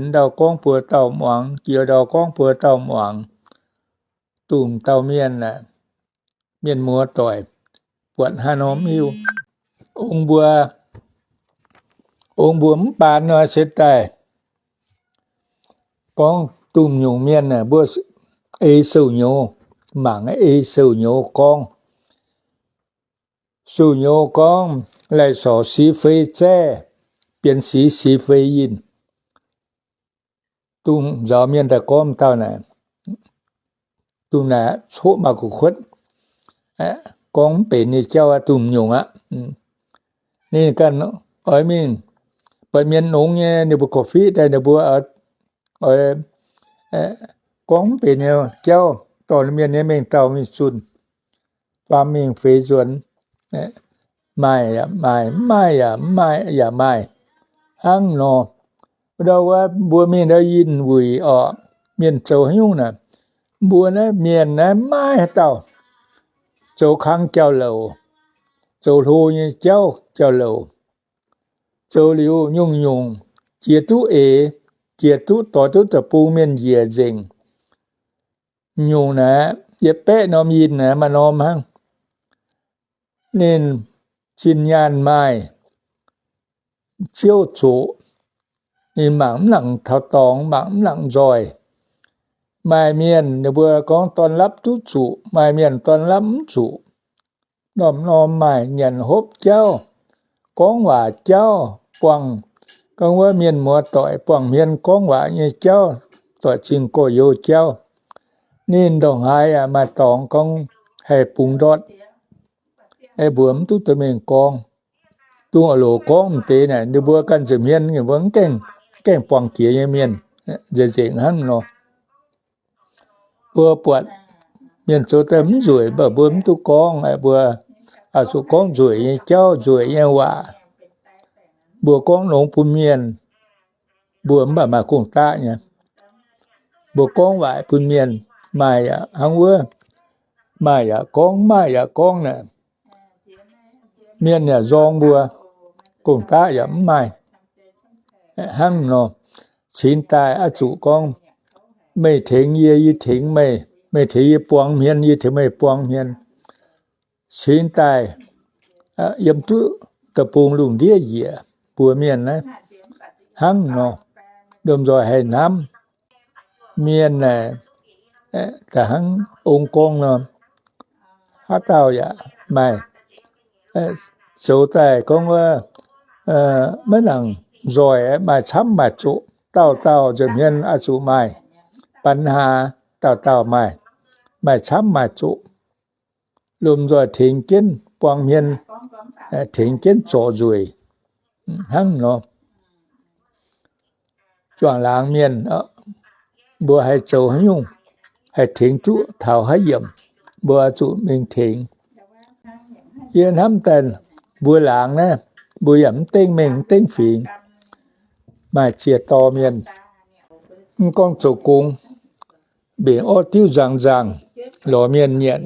Jiex ndau gorngv buo dauh muangx, jiex ndau gorngv buo dauh muangx. Dongh dauh mienh aeqv, mienh muoz doic, buatc haaix norm hiuv. Ong mbuo, ong mbuo mv baan nor se daaih gorngv dongh nyungc mienh aeqv, mbuo ei sou-nyouz, mangc ei sou-nyouz gorngv. Sou-nyouz gorngv, lai sorc si fei zaeqv, bienx si si fei yinh. Dongh nzaaux mienh daaih gorngv dauh naaic, dongh naaic coqv maaih gu'kuotv, gorngv mv benx nyei jauv aqv, dongh nyungc aqv. Ninh ganh oix mingh buatc mienh nongx nyei, ninh mbuo korv-fiqv daaih, ninh mbuo oix gorngv mv benx nyei jauv, dorh mienh nyei mengh dauh mingh zunh, faam mingh feix nzuonx, maaih yaac maaih, mv maaih yaac, mv maaih yaac maaih, hnangv nor. Ndau wuov mbuo mingh ndau yinh wuic orqc, mienh zoux haaix nyungc naaic, mbuo naaiv mienh naaiv maiv haaix dauh zoux kang jauv-louc, zoux hlo nyei jauv jauv-louc, zoux liuz nyungc-nyungc jiex duqv eix, jiex duqv doix duqv deic-bung mienh njiec nzengc. Nyungc naaiv yietc baeqv norm yinh naaiv maaih norm hnangv. Ninh zinh nyaanh maaih, ziouv zoqc, ninh mangc mv nangc taux dorngx, mangc mv nangc nzoih. Maaih mienh ninh mbuo gorngv dorn lapv duqv zuqc, maaih mienh dorn lapv mv zuqc. Norm-norm maaih nyanc hopv jauv, gorngv waac jauv, buangh, gorngv wuov mienh muoz doic buangh hmien gorngv waac nyei jauv, doic zingh gorx-youz jauv. Ninh ndongc haaix yaac maaih dorngx gorngv haih bungx ndortv, mbuox mv duqv dorh mingh gorngv. Dongh loc gorngv m'deix naaic, ninh mbuo ganh nza'hmien ninh mbuo mv gaengh, gaengh buangh jiex nyei mienh, nzengc-nzengc hnangv nor. Mbuo buatc mienh zoux daaih mv nzueic, mv baac mbuo mv duqv gorngv. Mbuo oix zuqc gorngv nzueic nyei jauv, nzueic nyei waac. Mbuo gorngv longx bun mienh, mbuo mv baac maaih gong-daqv nyei. Mbuo gorngv waaic bun mienh, maaih yaac hnangv wuov, maaih yaac gorngv, maaih yaac gorngv naaic, mienh yaac nzorng mbuo, gong-daqv yaac mv maaih. Hnangv nor, cingx daaih oix zuqc gorngv, meih tengx yie, yie tengx meih, meih tengx yie buang hmien, yie tengx meih buang hmien. Cingx daaih yiem duqv deic-bung lungh ndiev njiec, mbuox mienh naaiv hnangv nor, lomh nzoih haih hnamv. Mienh naaic, da'hnangv ong gorngv nor, haaix dauh yaac maaih, zoux daaih gorngv wuov, maiv nangc nzoih, maaih camv maaih zoqc, dauh dauh nza'hmien oix zuqc maaih ปัญหา, dauh dauh maaih, maaih camv maaih zoqc. Lomh nzoih tengx jienv buang hmien, tengx jienv zorc nzueic hnangv nor. Juangc laangz mienh, mbuo haih zoux haaix nyungc, haih tengx duqv taux haaix yiemc, mbuo zuqc mingh tengx. Yie hnamv daaih mbuo laangz naaiv, mbuo yaac mv dengv mengh mv dengv fingx. Maaih ziex dorh mienh, mv gorngv zoux gong, mbenc orqv diuv nzangc-nzangc, lorz mienh nyanc,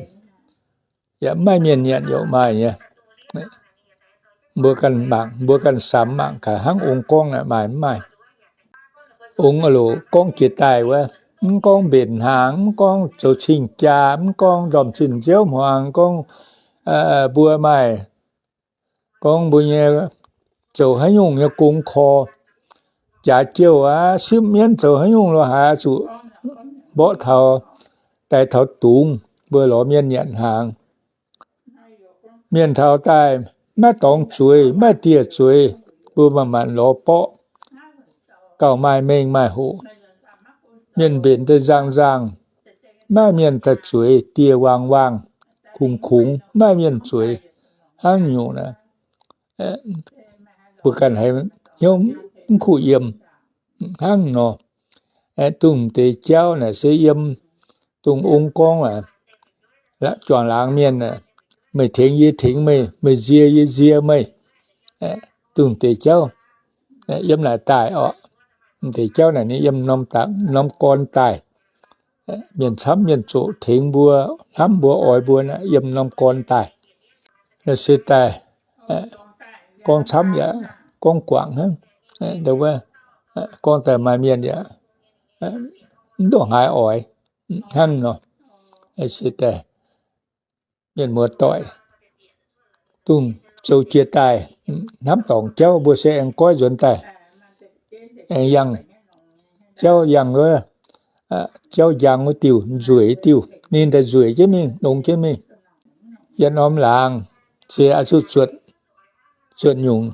yaac mv maaih mienh nyanc yaac maaih nyei. Mbuo ganh mangc, mbuo ganh samx mangc gaax hnangv ong gorngv naaic maaih mv maaih. Ong loc gorngv jiex daaih wuov, mv gorngv mbenc hnaangx, mv gorngv zoux cing-jaa, mv gorngv ndorm zinh nziouv hmuangx, gorngv mbuo maaih, gorngv mbuo nyei zoux haaix nyungc nyei gong korv, jaax jouh aqv, sipv mienv zoux haaix nyungc lo haaix zuqc mborqv taux, daix taux dungz, mbuo lorz mienh nyanc hnaangx. Mienh taux daaih maiv dorngx zueiz, maiv dieh zueiz, mbuo manc-manc lorz borqv, gauh maaih mengh maaih hoqc. Mienh mbenc daaih nzangc-nzangc, maiv mienh daaih zueiz, dieh waangc-waangc, kungx-kungx, maiv mienh zueiz. Hnangv nyungc naaic, mbuo ganh haiz hnyouv mv kuh yiem hnangv nor. Dongh deix jauv naaic se yiem dongh ong gorngv aac, juangc laangz mienh, meih tengx yie tengx meih, meih nzie yie nzie meih. Dongh deix jauv yiem naaic daaih orqc. Deix jauv naaic ninh yiem norm gorn daaih. Mienh camv mienh zoqc tengx mbuo, hnamv mbuo, oix mbuo naaic yiem norm gorn daaih. Se daaih gorngv camv yaac gorngv guangc hnangv. Gorngv daaih maaih mienh yaac mv ndongc haaix oix hnangv nor. Se daaih mienh muoz-doic dongh zoux jiex daaih hnamv dorngc jauv, mbuo se aengx goiv nzuonx daaih, aengx yangh jauv, yangh wuov jauv njang wuov diuh, nzueic diuh, ninh daaih nzueic jienv mingh, longx jienv mingh. Yietc norm laangz se oix zuqc zuotc, zuotc nyungc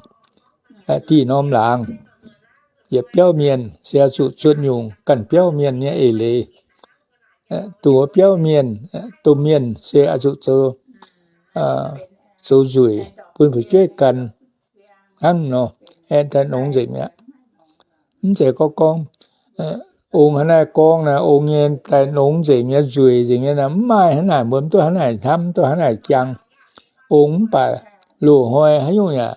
diuh norm laangz. Yietc biauv mienh se oix zuqc zuotc nyungc ganh biauv mienh nyei eix leiz. Dongh wuov biauv mienh, domh mienh se oix zuqc zoux, zoux nzueic bun fu'jueiv gan hnangv nor, aengx daaih longx nzengc mi'aqv. Mv zeiz gorngv gorngv ong hnangv naaiv gorngv naaic, ong nyei daaih longx nzengc nyei, nzueic nzengc nyei naaic, mv maaih hnangv naaic, mbuo mv duqv hnangv naaic hnamv, mv duqv hnangv naaic jangx. Ong mv baac loz-hnoi haaix nyungc yaac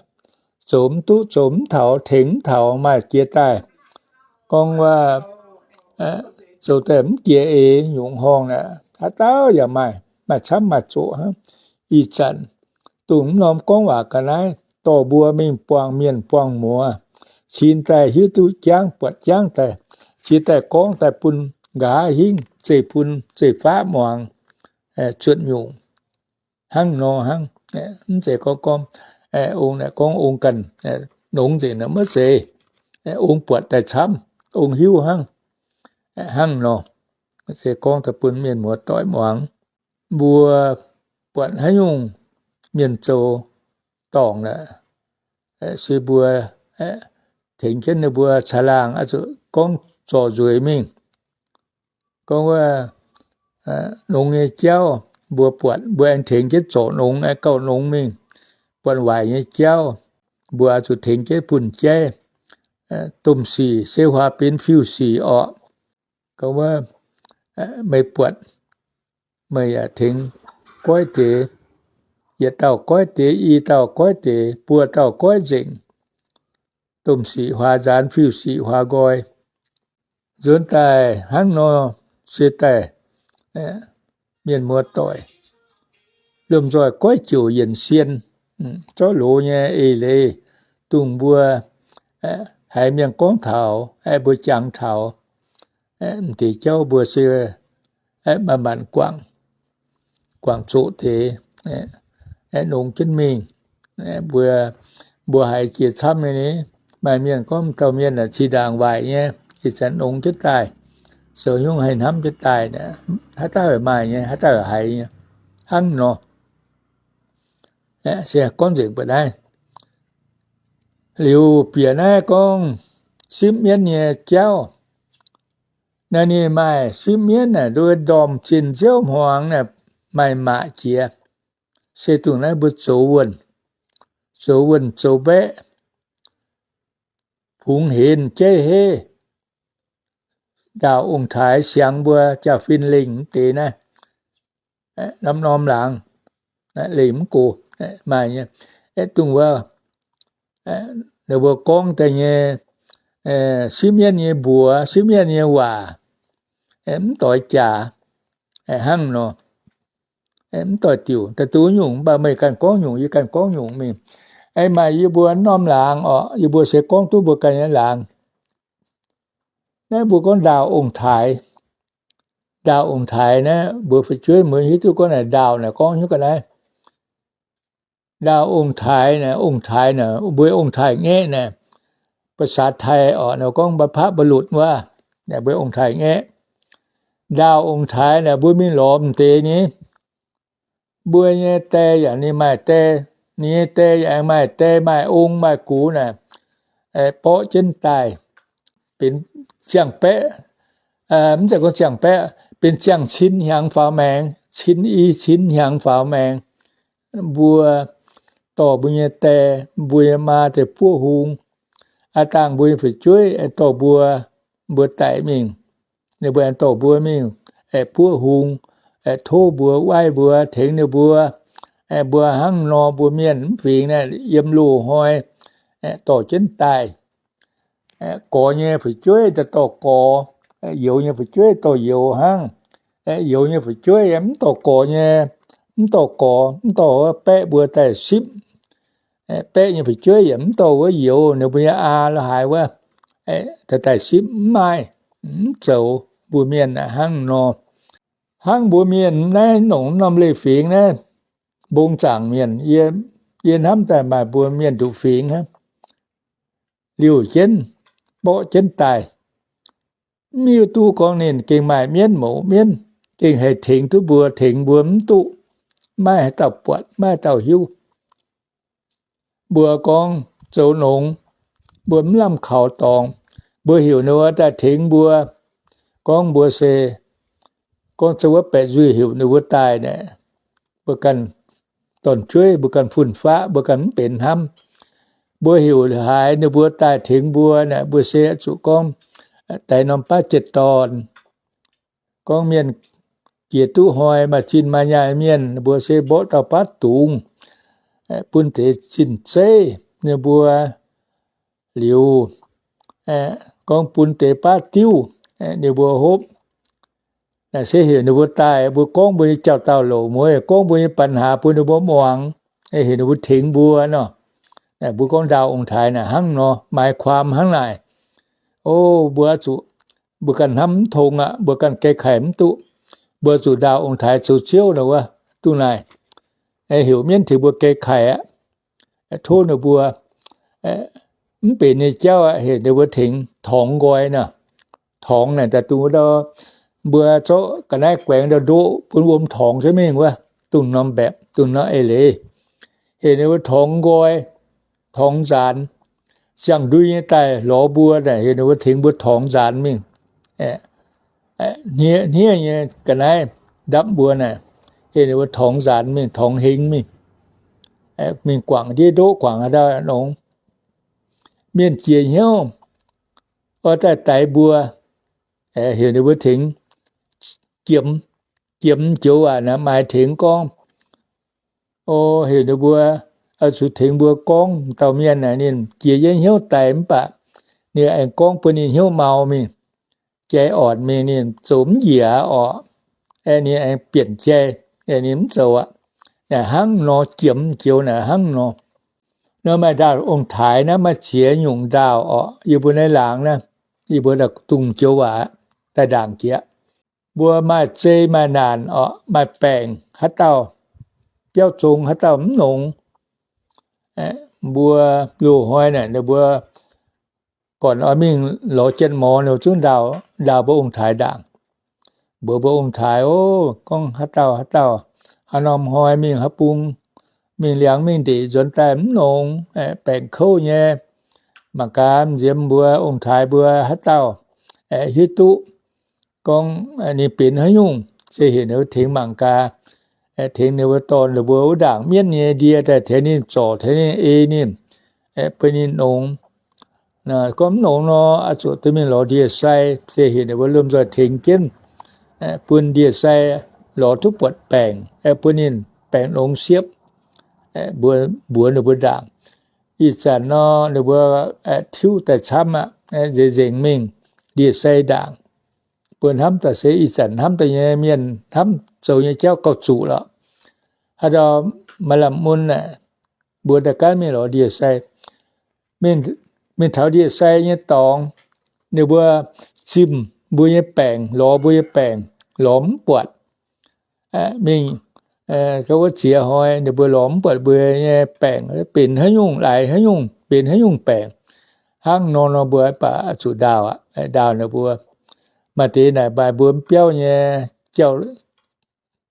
zoux mv duqv, zoux mv taux, tengx mv taux, maaih jiex daaih gorngv wuov zoux daaih mv jiex eix nyungc horngh naaic, haaix dauh yaac maaih, maaih camv maaih zoqc hnangv. Ih zanc dongh mv norm gorngv waac ga'naaiv dorh mbuo mingh buangh mienh buangh muoz, cin daaih hiuv duqv jangv buatc jangv daaih, ciex daaih gorngv daaih bun nqa'haav hingv zeiv-fun zeiv-faqv muangx, zuotc nyungc hnangv nor hnangv. Mv zeiz gorngv gorngv ong naaic gorngv ong ganh longx nzengc naaic, maiv zeiz. Ong buatc daaih camv, ong hiuv hnangv, hnangv nor. Se gorngv daaih bun mienh muoz-doic muangx. Mbuo buatc haaix nyungc mienh zoux dorngc naaic, se mbuo tengx jienv ninh mbuo caangh laangh oix zuqc gorngv zorc nzueic mingh. Gorngv wuov longx nyei jauv mbuo buatc, mbuo aengx tengx jienv zorc longx, aengx gauh longx mingh. Buatc waaic nyei jauv mbuo oix zuqc tengx jienv bun jaiv. Domh sic se huaax benx fiuv-sic orqc. Gorngv wuov meih buatc, meih yaac tengx goiv deix, yietc dauh goiv deix, i dauh goiv deix, buo dauh goiv nzengc, domh sic huaax nzaanx, fiuv-sic huaax nqoi. Nzuonx daaih hnangv nor, se daaih mienh muoz-doic lomh nzoih goiv jouc yienc sien, zorqv loz nyei eix leiz dongh mbuo haiz mienh gorngv taux, mbuo jangx taux, m'deix jauv mbuo se manc-manc guangc, guangc zoqc deix, longx jienv mingh. Mbuo, mbuo haiz jiex camv nyei ni. Maaih mienh gorngv dauh mienh zinh ndaangc waaic nyei, ih zanc longx jienv daaih, zoux nyungc haih hnamv jienv daaih, haaix dauh maaih nyei, haaix dauh haiz nyei, hnangv nor. Se gorngv nzengc mbuo naaiv. Liuz bieqc naaiv gorngv sipv mienv nyei jauv. Naaiv ninh maaih sipv mienv naaic, nduov ndorm zinh nziouv hmuangx naaic, maaih maac jiex. Se dongh naaiv mbuo zoux wuonh, zoux wuonh zoux mbaeqv, fungx henv jeiv heiv, ndaauh ong-taaix siangx mbuo jaa-fin lengh deix naaiv, norm-norm laangz, lengh mv gox, maaih nyei. Dongh wuov, ninh mbuo gorngv daaih nyei, sipv mienv nyei mbuox, sipv mienv nyei waac, mv doix jaax, hnangv nor. Mv doix diuc, daaih duqv nyungc, mv baac meih ganh gorngv nyungc, yie ganh gorngv nyungc mingh. Maaih yie mbuo norm laangz orqc, yie mbuo se gorngv duqv mbuo ganh nyei laangz. Naaiv mbuo gorngv ndaauh ong-taaix. Ndaauh ong-taaix naaiv, mbuo fu'jueiv mbuo hiuv duqv gorngv naaic ndaauh naaic gorngv hiuv ga'naaiv. Ndaauh ong-taaix naaic, ong-taaix naaic, mbuo ong-taaix-ngaeqv naaic, ภาษาไทย orqc, naaic gorngv บรรพบุรุษ wuov, mbuo ong-taaix-ngaeqv. Ndaauh ong-taaix naaic mbuo mingh lorz m'deix nyei. Mbuo nyei die yaac ninh maaih die, ninh nyei die yaac maaih die, maaih ong maaih gux naaic, borqv jienv daaih benx ziangh baeqv, mv zeiz gorngv ziangh baeqv, benx ziangh cin hnyangx faaux maengx, cin i cin hnyangx faaux maengx. Mbuo dorh mbuo nyei die, mbuo nyei maa deix buov hung. Aav dangh mbuo nyei fu'jueiv dorh mbuo, mbuo daic mingh, ninh mbuo aengx dorh mbuo mingh buov hung, tov mbuo, waiv mbuo, tengx ninh mbuo. Mbuo hnangv nor mbuo mienh mv fingx naaiv yiem loz-hnoi dorh jienv daaih. Gorx nyei fu'jueiv daaih dorh gorx, youz nyei fu'jueiv dorh youz hnangv. Youz nyei fu'jueiv mv dorh gorx nyei, mv dorh gorx, mv dorh wuov baeqv mbuo daaih sipv. Baeqv nyei fu'jueiv yaac mv dorh wuov youz, ninh mbuo nyei aa la'haaix wuov, daaih daaih sipv mv maaih, mv zoux. Mbuo mienh hnangv nor. Hnangv mbuo mienh naaiv nongc norm leiz-fingx naaiv, mbong zaangc mienh, yie hnamv daaih maaih mbuo mienh nduqc fingx hnangv, liouh jienv, mborqv jienv daaih. Mv hiuv duqv gorngv ninh gengh maaih mienv mouz mienv gengh haih tengx duqv mbuo, tengx mbuo mv duqv. Maiv haaix dauh buatc, maiv haaix dauh hiuv. Mbuo gorngv zoux nongx, mbuo mv lamh kaux dorngx, mbuo heuc ninh mbuo daaih tengx mbuo. Gorngv mbuo se, gorngv zoux wuov baeqc nzuih heuc ninh mbuo daaih naaic, mbuo ganh dorn-jueiv, mbuo ganh fun-faqv, mbuo ganh mv benx hnamv. Mbuo heuc haiz ninh mbuo daaih tengx mbuo naaic, mbuo se zuqc gorngv daix norm baav jiex dorn. Gorngv mienh jiex duqv hnoi maaih zinh maaih nyaanh mienh, mbuo se mborqv dauh baav dungz bun deix zinh zeiv ninh mbuo liuz, gorngv bun deix baav diuv ninh mbuo hopv. Naaic se heuc ninh mbuo daaih, mbuo gorngv mbuo nyei jauv-dauh loc mueiz, gorngv mbuo nyei ปัญหา bun ninh mbuo muangx, heuc ninh mbuo tengx mbuo nor. Mbuo gorngv ndaauh ong-taaix naaic hnangv nor, หมายความ hnangv naaic. O, mbuo zuqc, mbuo ganh hnamv mv tong aqv, mbuo ganh geh kaic mv duqv. Mbuo zuqc ndaauh ong-taaix zoux ziouv nor wuov, duqv naaic. Heuc mienv tengx mbuo geh kaic aqv. Tov ninh mbuo, mv benx nyei jauv aqv, heuc ninh mbuo tengx torngx nqoi nor. Torngx naaic daaih dungx wuov ndau, mbuo zorqv ga'naaiv guaengx ndau ndoqv bun wuom torngx jienv mingh wuov, dungx norm mbaeqc, dungx norm eix leiz. Heuc ninh mbuo torngx nqoi, torngx nzaanx. Ziangh ndui nyei daaih lorz mbuo naaic, heuc ninh mbuo tengx mbuo torngx nzaanx mingh. Hniev, hniev nyei ga'naaiv ndapv mbuo naaic, heuc ninh mbuo torngx nzaanx mingh, torngx hengx mingh, mingh guangc ndiev ndoqv, guangc haaix ndau nongx. Mienh jiex hnyouv oix daaih daix mbuo, heuc ninh mbuo tengx jiemx, jiemx joux waac naaic maaih tengx gorngv. O, heuc ninh mbuo, oix zuqc tengx mbuo gorngv. Dauh mienh naaic ninh jiex jienv hnyouv daaih mv baac ninh aengx gorngv bun ninh hnyouv mau mingh, jai ornc mingh, ninh zoux mv njiec orqc. Aeqv, ninh aengx bieqc jai, aeqv, ninh mv zoux aqv. Naaic hnangv nor, jiemx joux naaic hnangv nor. Nor maaih ndaauh ong-taaix naaiv, maaih ziex nyungc ndaauh orqc. Yie mbuo naaiv laangz naaiv, yie mbuo daaih dungx joux waac daaih ndaangc jiex. Mbuo maaih zei maaih naanc orqc, maaih baengc haaix dauh biauv zong, haaix dauh mv nongx. Mbuo loz-hnoi naaic ninh mbuo gornc oix mingh lorz jien morz, ninh zungv ndaauh, ndaauh mbuo ong-taaix ndaangc. Mbuox mbuo ong-taaix, O, gorngv haaix dauh haaix dauh haaix norm hnoi mingh haaix bung, mingh liangx mingh ndeic nzuonx daaih mv nongx, baengc kouv nyei, mangc gaax nziex mbuo ong-taaix mbuo haaix dauh hiuv duqv gorngv ninh benx haaix nyungc, se heuc ninh mbuo tengx mangc gaax. Tengx ninh mbuo dorh ninh mbuo wuov ndaangc mienv nyei ndie daaih tengx ninh zorc, tengx ninh ei ninh, bun ninh nongx. Gorngv mv nongx nor, oix zuqc dorh mingh lorz ndie-sai, se heuc ninh mbuo lomh nzoih tengx jienv bun ndie-sai lorz duqv buatc baengc, bun ninh baengc longx siepv. Mbuox ninh mbuo ndaangc. Ih zanc nor, ninh mbuo tiuv daaih camv aqv, nzengc nzengc mingh ndie-sai ndaangc. Mbuo hnamv daaih se ih zanc hnamv daaih nyei mienh hnamv zoux nyei jauv gauh zuqc lorqc. Haaix dauh maaih lamh mun aeqv, mbuo daaih gaanv mingh lorz ndie-sai. Mingh taux ndie-sai nyei dorngx, ninh mbuo zimh mbuo nyei baengc, lorz mbuo nyei baengc, lorz mv buatc. Mingh wuov ziex hnoi ninh mbuo lorz mv buatc mbuo nyei baengc benx haaix nyungc, laaix haaix nyungc, benx haaix nyungc baengc. Hnangv nor nor mbuo baac zuqc ndaauh aqv, ndaauh ninh mbuo. Maaih deix naaic maaih mbuo mv biauv nyei jauv,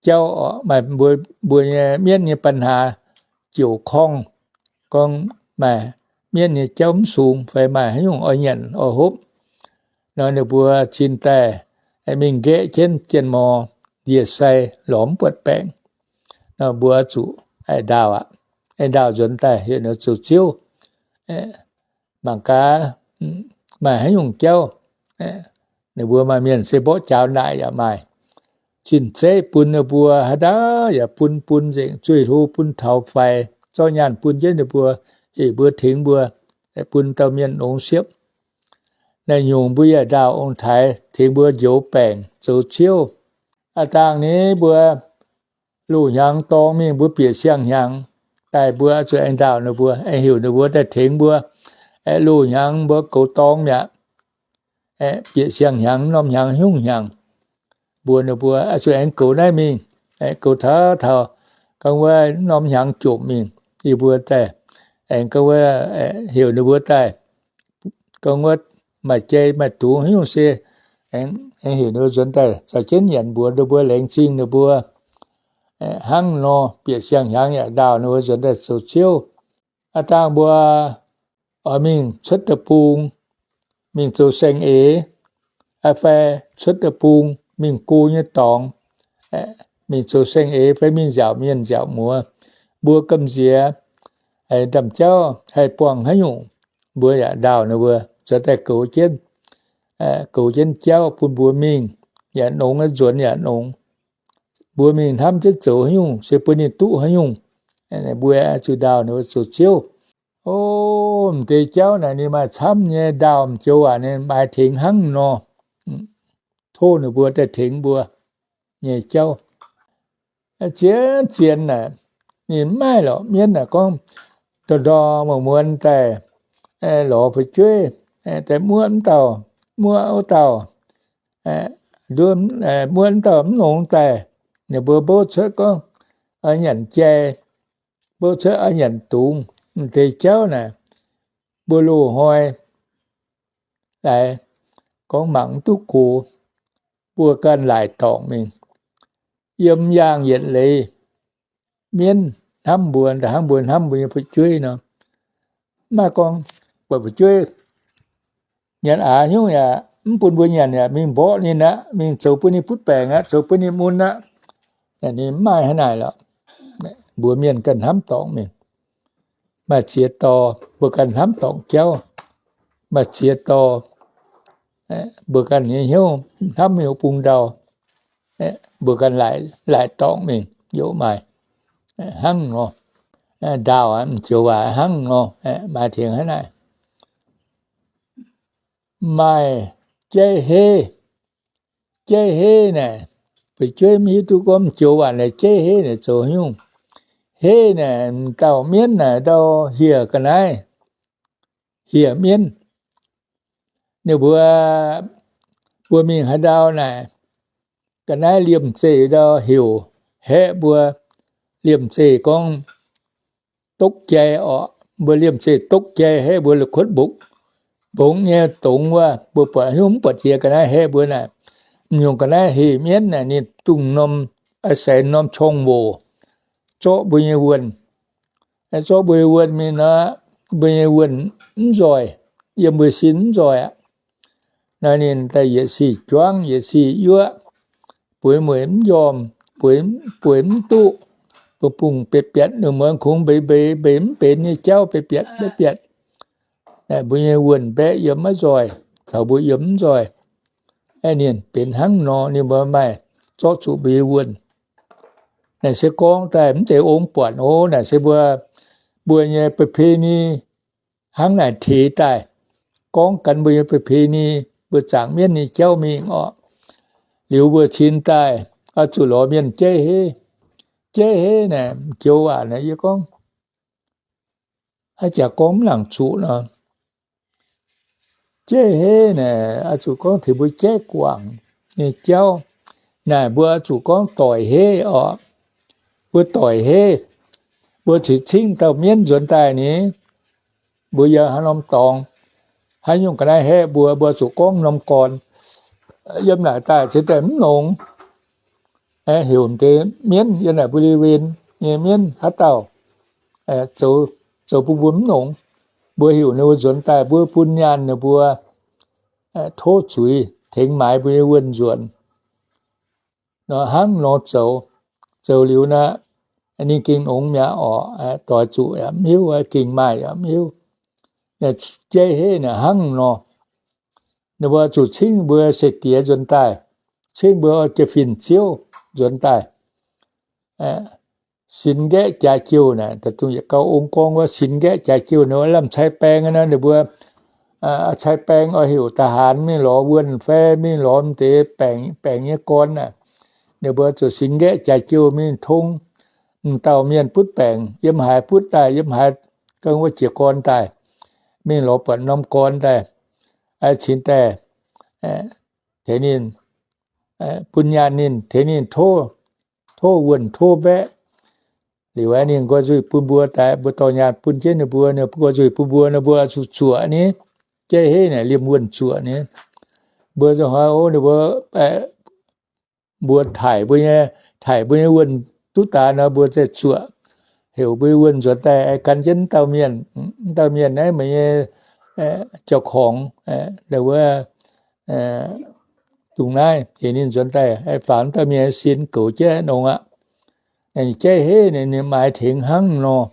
jauv orqc, maaih mbuo, mbuo nyei mienv nyei ปัญหา jiouc korngh, gorngv maaih mienv nyei jauv mv sung fai maaih haaix nyungc oix nyanc oix hopv nor, ninh mbuo cin daaih mingh nqaeqv jienv jien morz ndie-sai lorz mv buatc baengc. Nor mbuo zuqc ndaauh aqv. Ndaauh nzuonx daaih heuc ninh zoux ziouv, mangc gaax maaih haaix nyungc jauv. Ninh mbuo maaih mienh se mborqv jaaux naaic yaac maaih. Zinh zeiv bun ninh mbuo haaix dauh yaac bun, bun nzengc, zueih hlo bun taux faix, zorqv nyaanh bun jienv ninh mbuo, heuc mbuo tengx mbuo, bun dauh mienh longx siepv. Naaiv nyungc mbuo yaac ndaauh ong-taaix tengx mbuo njoux baengc zoux ciouv. Aav dangh ni mbuo loz-hnyangx dorng mingh mbuo bieqc siang-hnyangx daaih mbuo zuqc aengx ndaauh ninh mbuo, aengx heuc ninh mbuo daaih tengx mbuo. Loz-hnyangx mbuo goux dorng mi'aqv, aeqv, bieqc siang-hnyangx, norm hnyangx hnyungv hnyangx. Mbuox ninh mbuo, oix zuqc aengx goux naaiv mingh, aeqv, goux taux, taux, gorngv wuov norm hnyangx jomc mingh, yie mbuo daaih aengx gorngv wuov, heuc ninh mbuo daaih, gorngv wuov maaih jai maaih dungz haaix nyungc se aengx heuc ninh mbuo nzuonx daaih caux jienv nyanc, mbuox ninh mbuo laengz zingh ninh mbuo. Hnangv nor bieqc siang-hnyangx yaac ndaauh ninh mbuo nzuonx daaih zoux ziouv. Aav dangh mbuo oix mingh cuotv deic-bung, mingh zoux saeng-eix, fai cuotv deic-bung mingh go nyei dorngx, mingh zoux saeng-eix fai mingh nziaauc mienh nziaauc muoz, mbuo gamh nziex haiz ndaamv-jauv haih buangh haaix nyungc, mbuo yaac ndaauh ninh mbuo nzuonx daaih goux jienv, goux jienv jauv bun mbuo mingh, yaac nongx, nzuonx yaac nongx. Mbuo mingh hnamv jienv zoux haaix nyungc se bun ninh duqv haaix nyungc. Mbuo zuqc ndaauh ninh mbuo zoux ziouv. O, m'deix jauv naaic ninh maaih camv nyei, ndaauh m'joux waac ninh maaih tengx hnangv nor. Tov ninh mbuo daaih tengx mbuo nyei jauv. Zien zien naaic, ninh mv maaih lorqc. Mienv naaic gorngv, ndorm-ndorm muonz-muonz daaih lorz fu'jueiv, daaih muoqv mv dauh, muoqv wuov dauh, muoqv mv dauh mv longx daaih, ninh mbuo mbouv cuotv gorngv oix nyanc jai, mbouv cuotv oix nyanc dungz. M'deix jauv naaic, mbuo loz-hnoi laaix gorngv mangc mv duqv gox, mbuo ganh laaic dorngc mingh, yiem yaangh yietc leiz. Mienv hnamv mbuo, hnamv mbuo, hnamv mbuo nyei fu'jueiv nor, mv maaih gorngv buatc fu'jueiv nyanc aax hnyungv yaac mv bun mbuo nyanc yaac mingh mborqv ninh aqv, mingh zoux bun ninh butv baengc aqv, zoux bun ninh mun aqv. Ninh mv maaih hnangv naaic lorqc. Mbuo mienh ganh hnamv dorngc mingh. Maaih ziex dorh mbuo ganh hnamv dorngc jauv. Maaih ziex dorh mbuo ganh nyei hnyouv hnamv heuc bung ndau, mbuo ganh laaic dorngc mingh yoc maaih hnangv nor. Ndaauh m'joux waac hnangv nor, maaih tengx hnangv naaic. Maaih jaiv heiv. Jaiv heiv naaic, fu'jueiv mv hiuv duqv gorngv m'joux waac naaic jaiv heiv naaic zoux haaix nyungc. Heiv naaic, dauh mienv naaic ndau hieh ga'naaiv, hieh mienv. Ninh mbuo, mbuo mingh haaix ndau naaic, ga'naaiv liemh zeih ndau heuc haeqv mbuo. Liemh zeih gorngv dopv jai orqc. Mbuo liemh zeih dopv jai haeqv mbuo la'kuotv mbongx, mbongx nyei dongz wuov, mbuo buatc haaix nyungc mv buatc jiex ga'naaiv haeqv mbuo naaic. M'nyungc ga'naaiv heh mienv naaic ninh dungh norm, aix, norm qorng-woc zorqv mbuo nyei wuonh, zorqv mbuo nyei wuonh mingh nor, mbuo nyei wuonh mv nzoih, yiem mbuo sin mv nzoih aqv. Naaiv ninh daaih yietc sic juangv yietc sic yuoqv, bueix mueic mv njormh, bueix, bueix mv duqv, bun bungh bietc biatc, ninh muonz kungx mbeix mbeix, mbeix mv benx nyei jauv bietc biatc, bietc biatc. Mbuo nyei wuonh mbaeqv yiem maiv nzoih, caux mbuo yiem mv nzoih. Aeqv, ninh benx hnangv nor, ninh mbuo maaih zorqv zuqc mbuo nyei wuonh. Naaic se gorngv daaih mv zeiz ong buatc oc. Naaic se mbuo, mbuo nyei ประเพณี hnangv naaic teix daaih, gorngv gan mbuo nyei ประเพณี, mbuo zaangc mienv nyei jauv mingh orqc. Liuz mbuo cin daaih, oix zuqc lorz mienh jaiv heiv. Jaiv heiv naaic, m'joux waac naaic yie gorngv, haaix jaax gorngv mv laangc zuqc nor. Jaiv heiv naaic, oix zuqc gorngv tengx mbuo jaiv guangc nyei jauv. Naaic mbuo oix zuqc gorngv doic heiv orqc. Mbuo doic heiv, mbuo cingx cingv dauh mienv nzuonx daaih ni, mbuo yiem haaix norm dorngx, haaix nyungc ga'naaiv haeqv mbuo, mbuo zuqc gorngv norm gorn. Yiem naaic daaih cingx daaih mv longx. Heuc deix mienv yiem naaic บริเวณ nyei mienv haaix dauh zoux, zoux bun mbuo mv longx. Mbuo heuc ninh mbuo nzuonx daaih, mbuo bun nyaanh ninh mbuo, tov zuiz tengx maaiz mbuo nyei wuonh nzuonx. Nor hnangv nor zoux, zoux liuz naaic, ninh gengh longx mi'aqv orqc. Doix zuqc yaac mv hiuv, gengh maaih yaac mv hiuv. Jaiv heiv naaic hnangv nor, ninh mbuo zuqc cingv mbuo se diex nzuonx daaih, cingv mbuo jiex fin-ziouv nzuonx daaih. Sinx nqaeqv jaax jouh naaic, da'dungh yietc gauh ong gorngv wuov sinx nqaeqv jaax jouh, ninh mbuo lamh cai baeng naaic, ninh mbuo cai baeng oix heuc ทหาร mingh lorz wuonh fai mingh lorz m'deix baengc, baengc nyei gorn naaic, ninh mbuo zuqc sinx nqaeqv jaax jouh mingh tong m'dauh mienh butv baengc, yiem haaix butv daaih, yiem haaix ganh wuov jiez gorn daaih, mingh lorz buatc norm gorn daaih, cingx daaih tengx ninh, bun nyaanh ninh, tengx ninh tov, tov wuonh tov mbaeqv. Liuz aeqv, ninh nqoi nzuih bun mbuo daaih, mbuo dorh nyaanh bun jienv ninh mbuo, ninh nqoi nzuih bun mbuo, ninh mbuo zuqc zuoqc ni. Jaiv heiv naaic liemh wuonh zuoqc ni. Mbuo zungv hnoi, o, ninh mbuo, mbuo taic mbuo nyei, taic mbuo nyei wuonh duqv daaih nor, mbuo ziouc zuoqc, heuc mbuo nyei wuonh nzuonx daaih gan jienv dauh mienh. Dauh mienh naaiv meih nyei เจ้าของ, wuov, dongh naaiv, heuc ninh nzuonx daaih faaux, dauh mienh sin goux jienv nongx aqv. Jaiv heiv ninh maaiz tengx hnangv nor.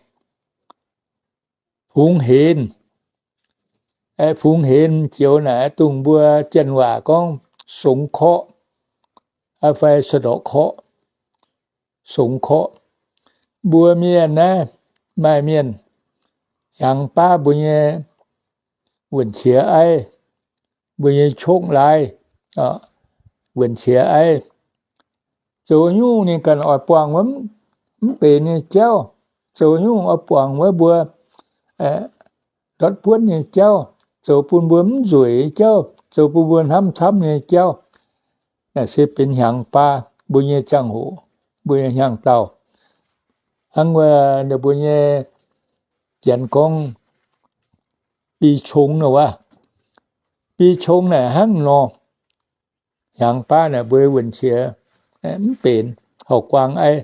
Fungx henx, fungx henx joux naaic dongh mbuo janx waac gorngv songx korqv fai sa'ndorqc korqv, songx korqv. Mbuo mienh naaiv, maaih mienh hnyangx baav mbuo nyei wuonh qiex aiv, mbuo nyei โชคลาภ, wuonh qiex aiv. Zoux nyungc ninh ganh oix buangh wuov mv benx nyei jauv. Zoux nyungc oix buangh wuov mbuo ndortv buonv nyei jauv, zoux bun mbuo mv nzueic nyei jauv, zoux bun mbuo hnamv camv nyei jauv. Naaic se benx hnyangx baav mbuo nyei ziangh hoc, mbuo nyei hnyangx-daauh. Hnangv wuov ninh mbuo nyei janx gorngv bi cong wuov, bi cong naaic hnangv nor. Hnyangx baav naaic mbuo wuonh qiex mv benx, hauv-guaang aiv,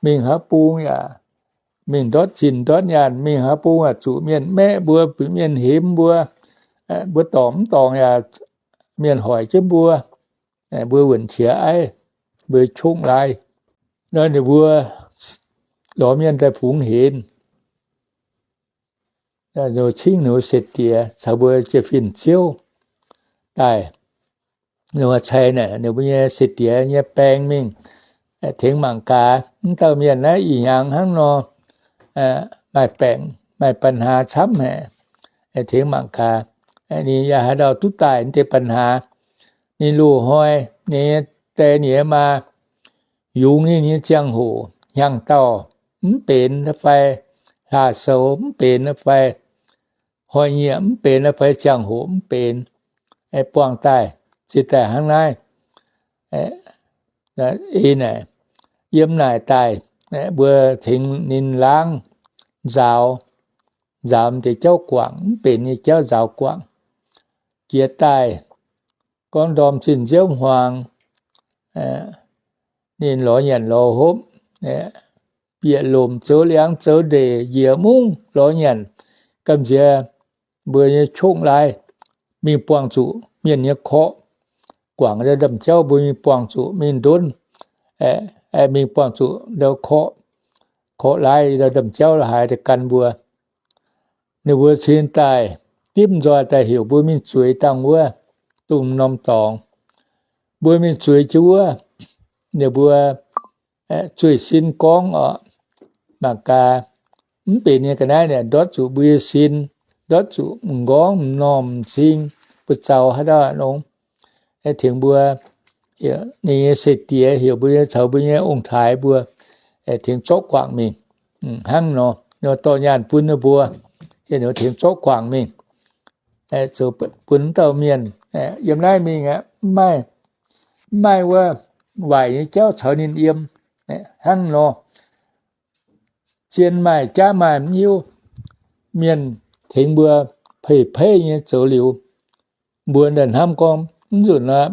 mingh haaix bung yaac mingh ndortv zinh ndortv nyaanh, mingh haaix bung yaac zuqc mienh maeqv mbuo, zuqc mienh hemx mbuo, mbuo dorngc mv dorngc yaac mienh hoic jienv mbuo, mbuo wuonh qiex aiv, mbuo โชคลาภ. Nor ninh mbuo lorz mienh daaih fungx henx, cingv ninh mbuo se-diex caux mbuo jiex fin-ziouv daaih. Ninh mbuo cai naaic ninh mbuo nyei se-diex nyei baeng mingh tengx mangc gaax, mv dauh mienh naaiv ih hnyangx hnangv nor maaih baengc maaih ปัญหา camv haic, tengx mangc gaax. Ninh yaac haaix ndau duqv daaih deix ปัญหา. Ninh loz-hnoi ninh nyei die ninh nyei maa yungz ninh nyei ziangh hoc, hnyangx-daauh mv benx fai, hlaax-soux mv benx fai, hnoi-nyieqc mv benx fai, ziangh hoc mv benx, buangh daaih, ziex daaih hnangv naaiv. Ei naaic, yiem naaic daaih, mbuo tengx ninh laangz nzaaux, nzaaux deix jauv guangc, mv benx nyei jauv nzaaux guangc. Jiex daaih, gorngv ndorm zinh nziouv hmuangx, ninh lorz nyanc lorz hopv, bieqc lomc zoux liangx zoux ndeic njiec mungv lorz nyanc, gamh nziex mbuo nyei โชคลาภ mingh buangh zuqc mienh nyei korqv, guangc ndau-ndamh jauv mbuo mingh buangh zuqc mingh ndonv, mingh buangh zuqc ndau korqv, korqv-laaix ndau-ndamh jauv haaix daaih gan mbuo. Ninh mbuo cingx daaih dimv nzoih daaih heuc mbuo mingh zueiz dangh wuov domh norm dorngx. Mbuo mingh zueiz jienv wuov, ninh mbuo zueih sin gorngv oc, mangc gaax, mv benx nyei ga'naaiv naaic ndortv zuqc mbuo nyei sin, ndortv zuqc m'nqorngv m'normh m'zing, buoz-zaux haaix dauh nongx, tengx mbuo, ninh nyei se-diex heuc mbuo nyei caux mbuo nyei ong-taaix mbuo tengx zorqv guangc mingh. Hnangv nor, dorh nyaanh bun ninh mbuo, tengx zorqv guangc mingh, zoux bun dauh mienh yiem naaiv mingh aqv, mv maaih, mv maaih wuov waaic nyei jauv caux ninh yiem. Hnangv nor, zien maaih jaav maaih mv hiuv, mienh tengx mbuo peiv-peiv nyei zoux liuz, mbuo ndaaih hnamv gorngv mv nzunc aqv,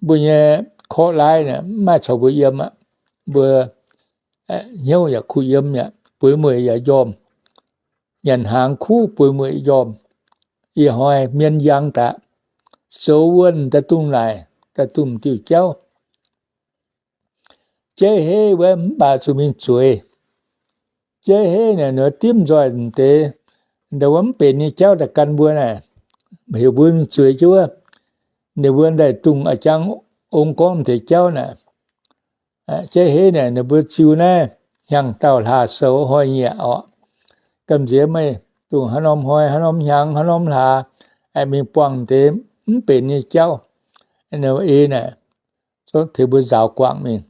mbuo nyei korqv-laaix mv maaih caux mbuo yiem aqv. Mbuo hnyouv yaac kuh yiem yaac bueix mueic yaac njormh, nyanc hnaangx kuv bueix mueic njormh. Ih hnoi mienh yangh daaih, zoux wuonh daaih dungx naaic, daaih dungx diuh jauv. Jaiv heiv wuov mv baac zuqc mingh zueiz. Jaiv heiv naaic ninh dimv nzoih deix, ndau wuov mv benx nyei jauv daaih gan mbuo naaic, heuc mbuo mingh zueiz jienv wuov, ninh mbuo daaih dungx a'jang ong gorngv deix jauv naaic. Jaiv heiv naaic ninh mbuo ziux naaiv hnyangx-daauh hlaax-soux hnoi-nyieqc orqc, gamh nziex meih dungx haaix norm hnoi, haaix norm hnyangx, haaix norm hlaax, mingh buangh deix mv benx nyei jauv. Ei naaic, tengx mbuo nzaaux guangc mingh.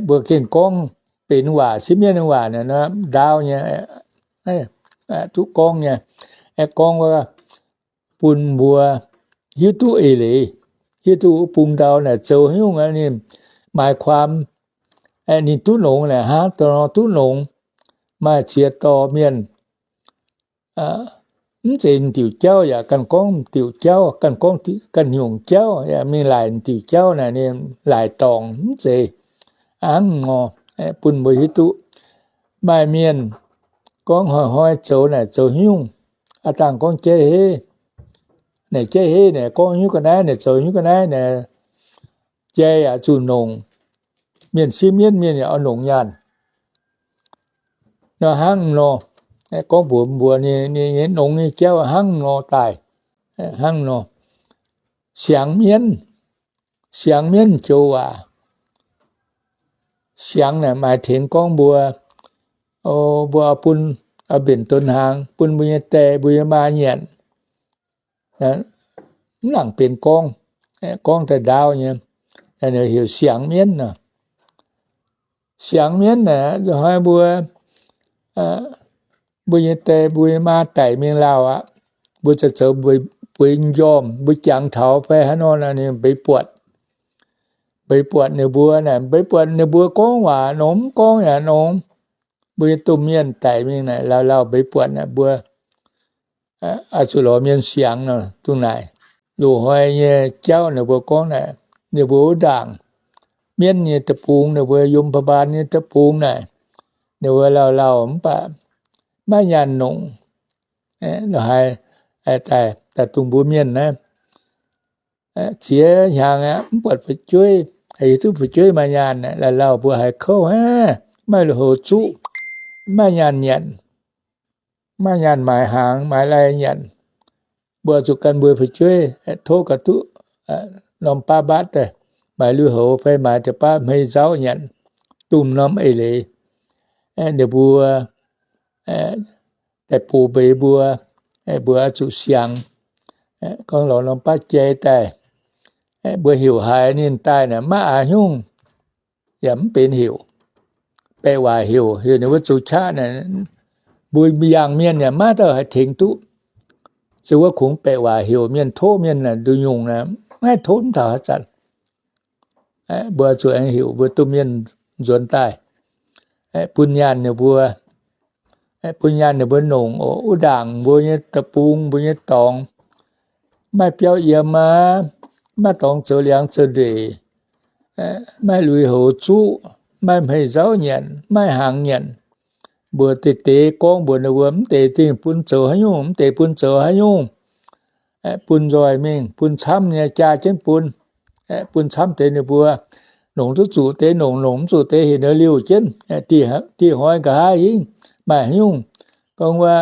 Mbuo gengh gorngv benx waac, sieqv mienv waac naaic, ndaauv nyei, duqv gorngv nyei. Gorngv wuov bun mbuo hiuv duqv eix leiz, hiuv duqv bung ndau naaic zoux haaix nyungc, ninh maaih ความ, ninh duqv longx naaic, hnangv dorh duqv longx. Maaih ziex dorh mienh mv zeiz m'diuc jauv yaac ganh gorngv m'diuc jauv, ganh gorngv ganh nyungc jauv yaac mingh laaic m'diuc jauv naaic, ninh laaic dorngc mv zeiz hnangv nor, bun mbuo hiuv duqv. Maaih mienh gorngv hnoi-hnoi zoux naaic zoux haaix nyungc, aav dangh gorngv jaiv heiv, naaic jaiv heiv naaic gorngv haaix nyungc ga'naaiv, naaic zoux haaix nyungc ga'naaiv naaic, jai yaac zuqc nongc, mienh siev mienv mienh yaac oix nongc nyaanh. Nor hnangv nor, gorngv mbuox mbuo ninh nyei nongx nyei jauv hnangv nor daaih, hnangv nor. Siangx mienv, siangx mienv joux waac. Siangx naaic maaih tengx gorngv mbuo, mbuo oix bun, oix mbenc donx hnaangx bun mbuo nyei die mbuo nyei maa nyanc, mv nangc benx gorngv, gorngv daaih ndaauv nyei, heuc siangx mienv nor. Siangx mienv naaic, nzunc hnoi mbuo, mbuo nyei die mbuo nyei maa daic mingh lauh aqv, mbuo zoux bueix m'njormh, mbuo jangx taux fai haaix nor, ninh mbeix buatc, mbeix buatc ninh mbuo naaic, mbeix buatc ninh mbuo gorngv waac nor mv gorngv yaac nor. Mbuo nyei domh mienh daic mingh naaic, lauh lauh mbeix buatc naaic, mbuo oix zuqc lorz mienh siangx nor dongh naaic. Loz-hnoi nyei jauv ninh mbuo gorngv naaic, ninh mbuo wuov ndaangc mienv nyei deic-bung, ninh mbuo yiem พยาบาล nyei deic-bung naaic, ninh mbuo lauh lauh mv baac maiv nyaanh nongc. Lorqc haiz daaih dongh mbuo mienh naaiv, ziex hnyangx aqv mv buatc fu'jueiv, hiuv duqv fu'jueiv maaih nyaanh, lauh lauh mbuo haiz kouv aqv, maiv lui-houx zuqv, maiv nyaanh nyanc, maiv nyaanh maaiz hnaangx maaiz lai nyanc. Mbuo zuqc gan mbuo fu'jueiv tov ga'duqv norm baav mbatv daaih, maaiz lui-houx fai maaiz deix baav hmei nzauv nyanc, dongh norm eix leiz. Ninh mbuo daaih bun mbeix mbuo, mbuo oix zuqc siangx. Gorngv lorz norm baav jai daaih, mbuo heuc haiz ninh daaih naaic maiv aax hnyungv, yaac mv benx heuc, baeqc waac heuc, heuc ninh mbuo zoux qaqv naaic, mbuo yangh mienh yaac maiv dauh haih tengx duqv. Se wuov kungx baeqc waac heuc mienh, tov mienh nduqc nyungc naaic, maiv tov mv taux haaix zanc. Mbuo zuqc aengx heuc mbuo domh mienh nzuonx daaih, bun nyaanh ninh mbuo, bun nyaanh ninh mbuo nongc oc. Wuov ndaangc mbuo nyei deic-bung, mbuo nyei dorngx, maiv biauv yiem aqv, maiv dorngx zoux liangx zoux ndeic, maiv lui-houx zuqv, maiv hmei nzauv nyanc, maiv hnaangx nyanc. Mbuo deix deix gorngv mbuox ninh mbuo, mv deix dingh bun zoux haaix nyungc, mv deix bun zoux haaix nyungc, bun nzoih mingh, bun camv nyei jaa jienv bun, bun camv deix ninh mbuo, nongc duqv zuqc deix nongc, nongc mv zuqc deix heuc ninh liouh jienv. Dieh hnoi nqa'haav hingv maaih haaix nyungc gorngv wuov,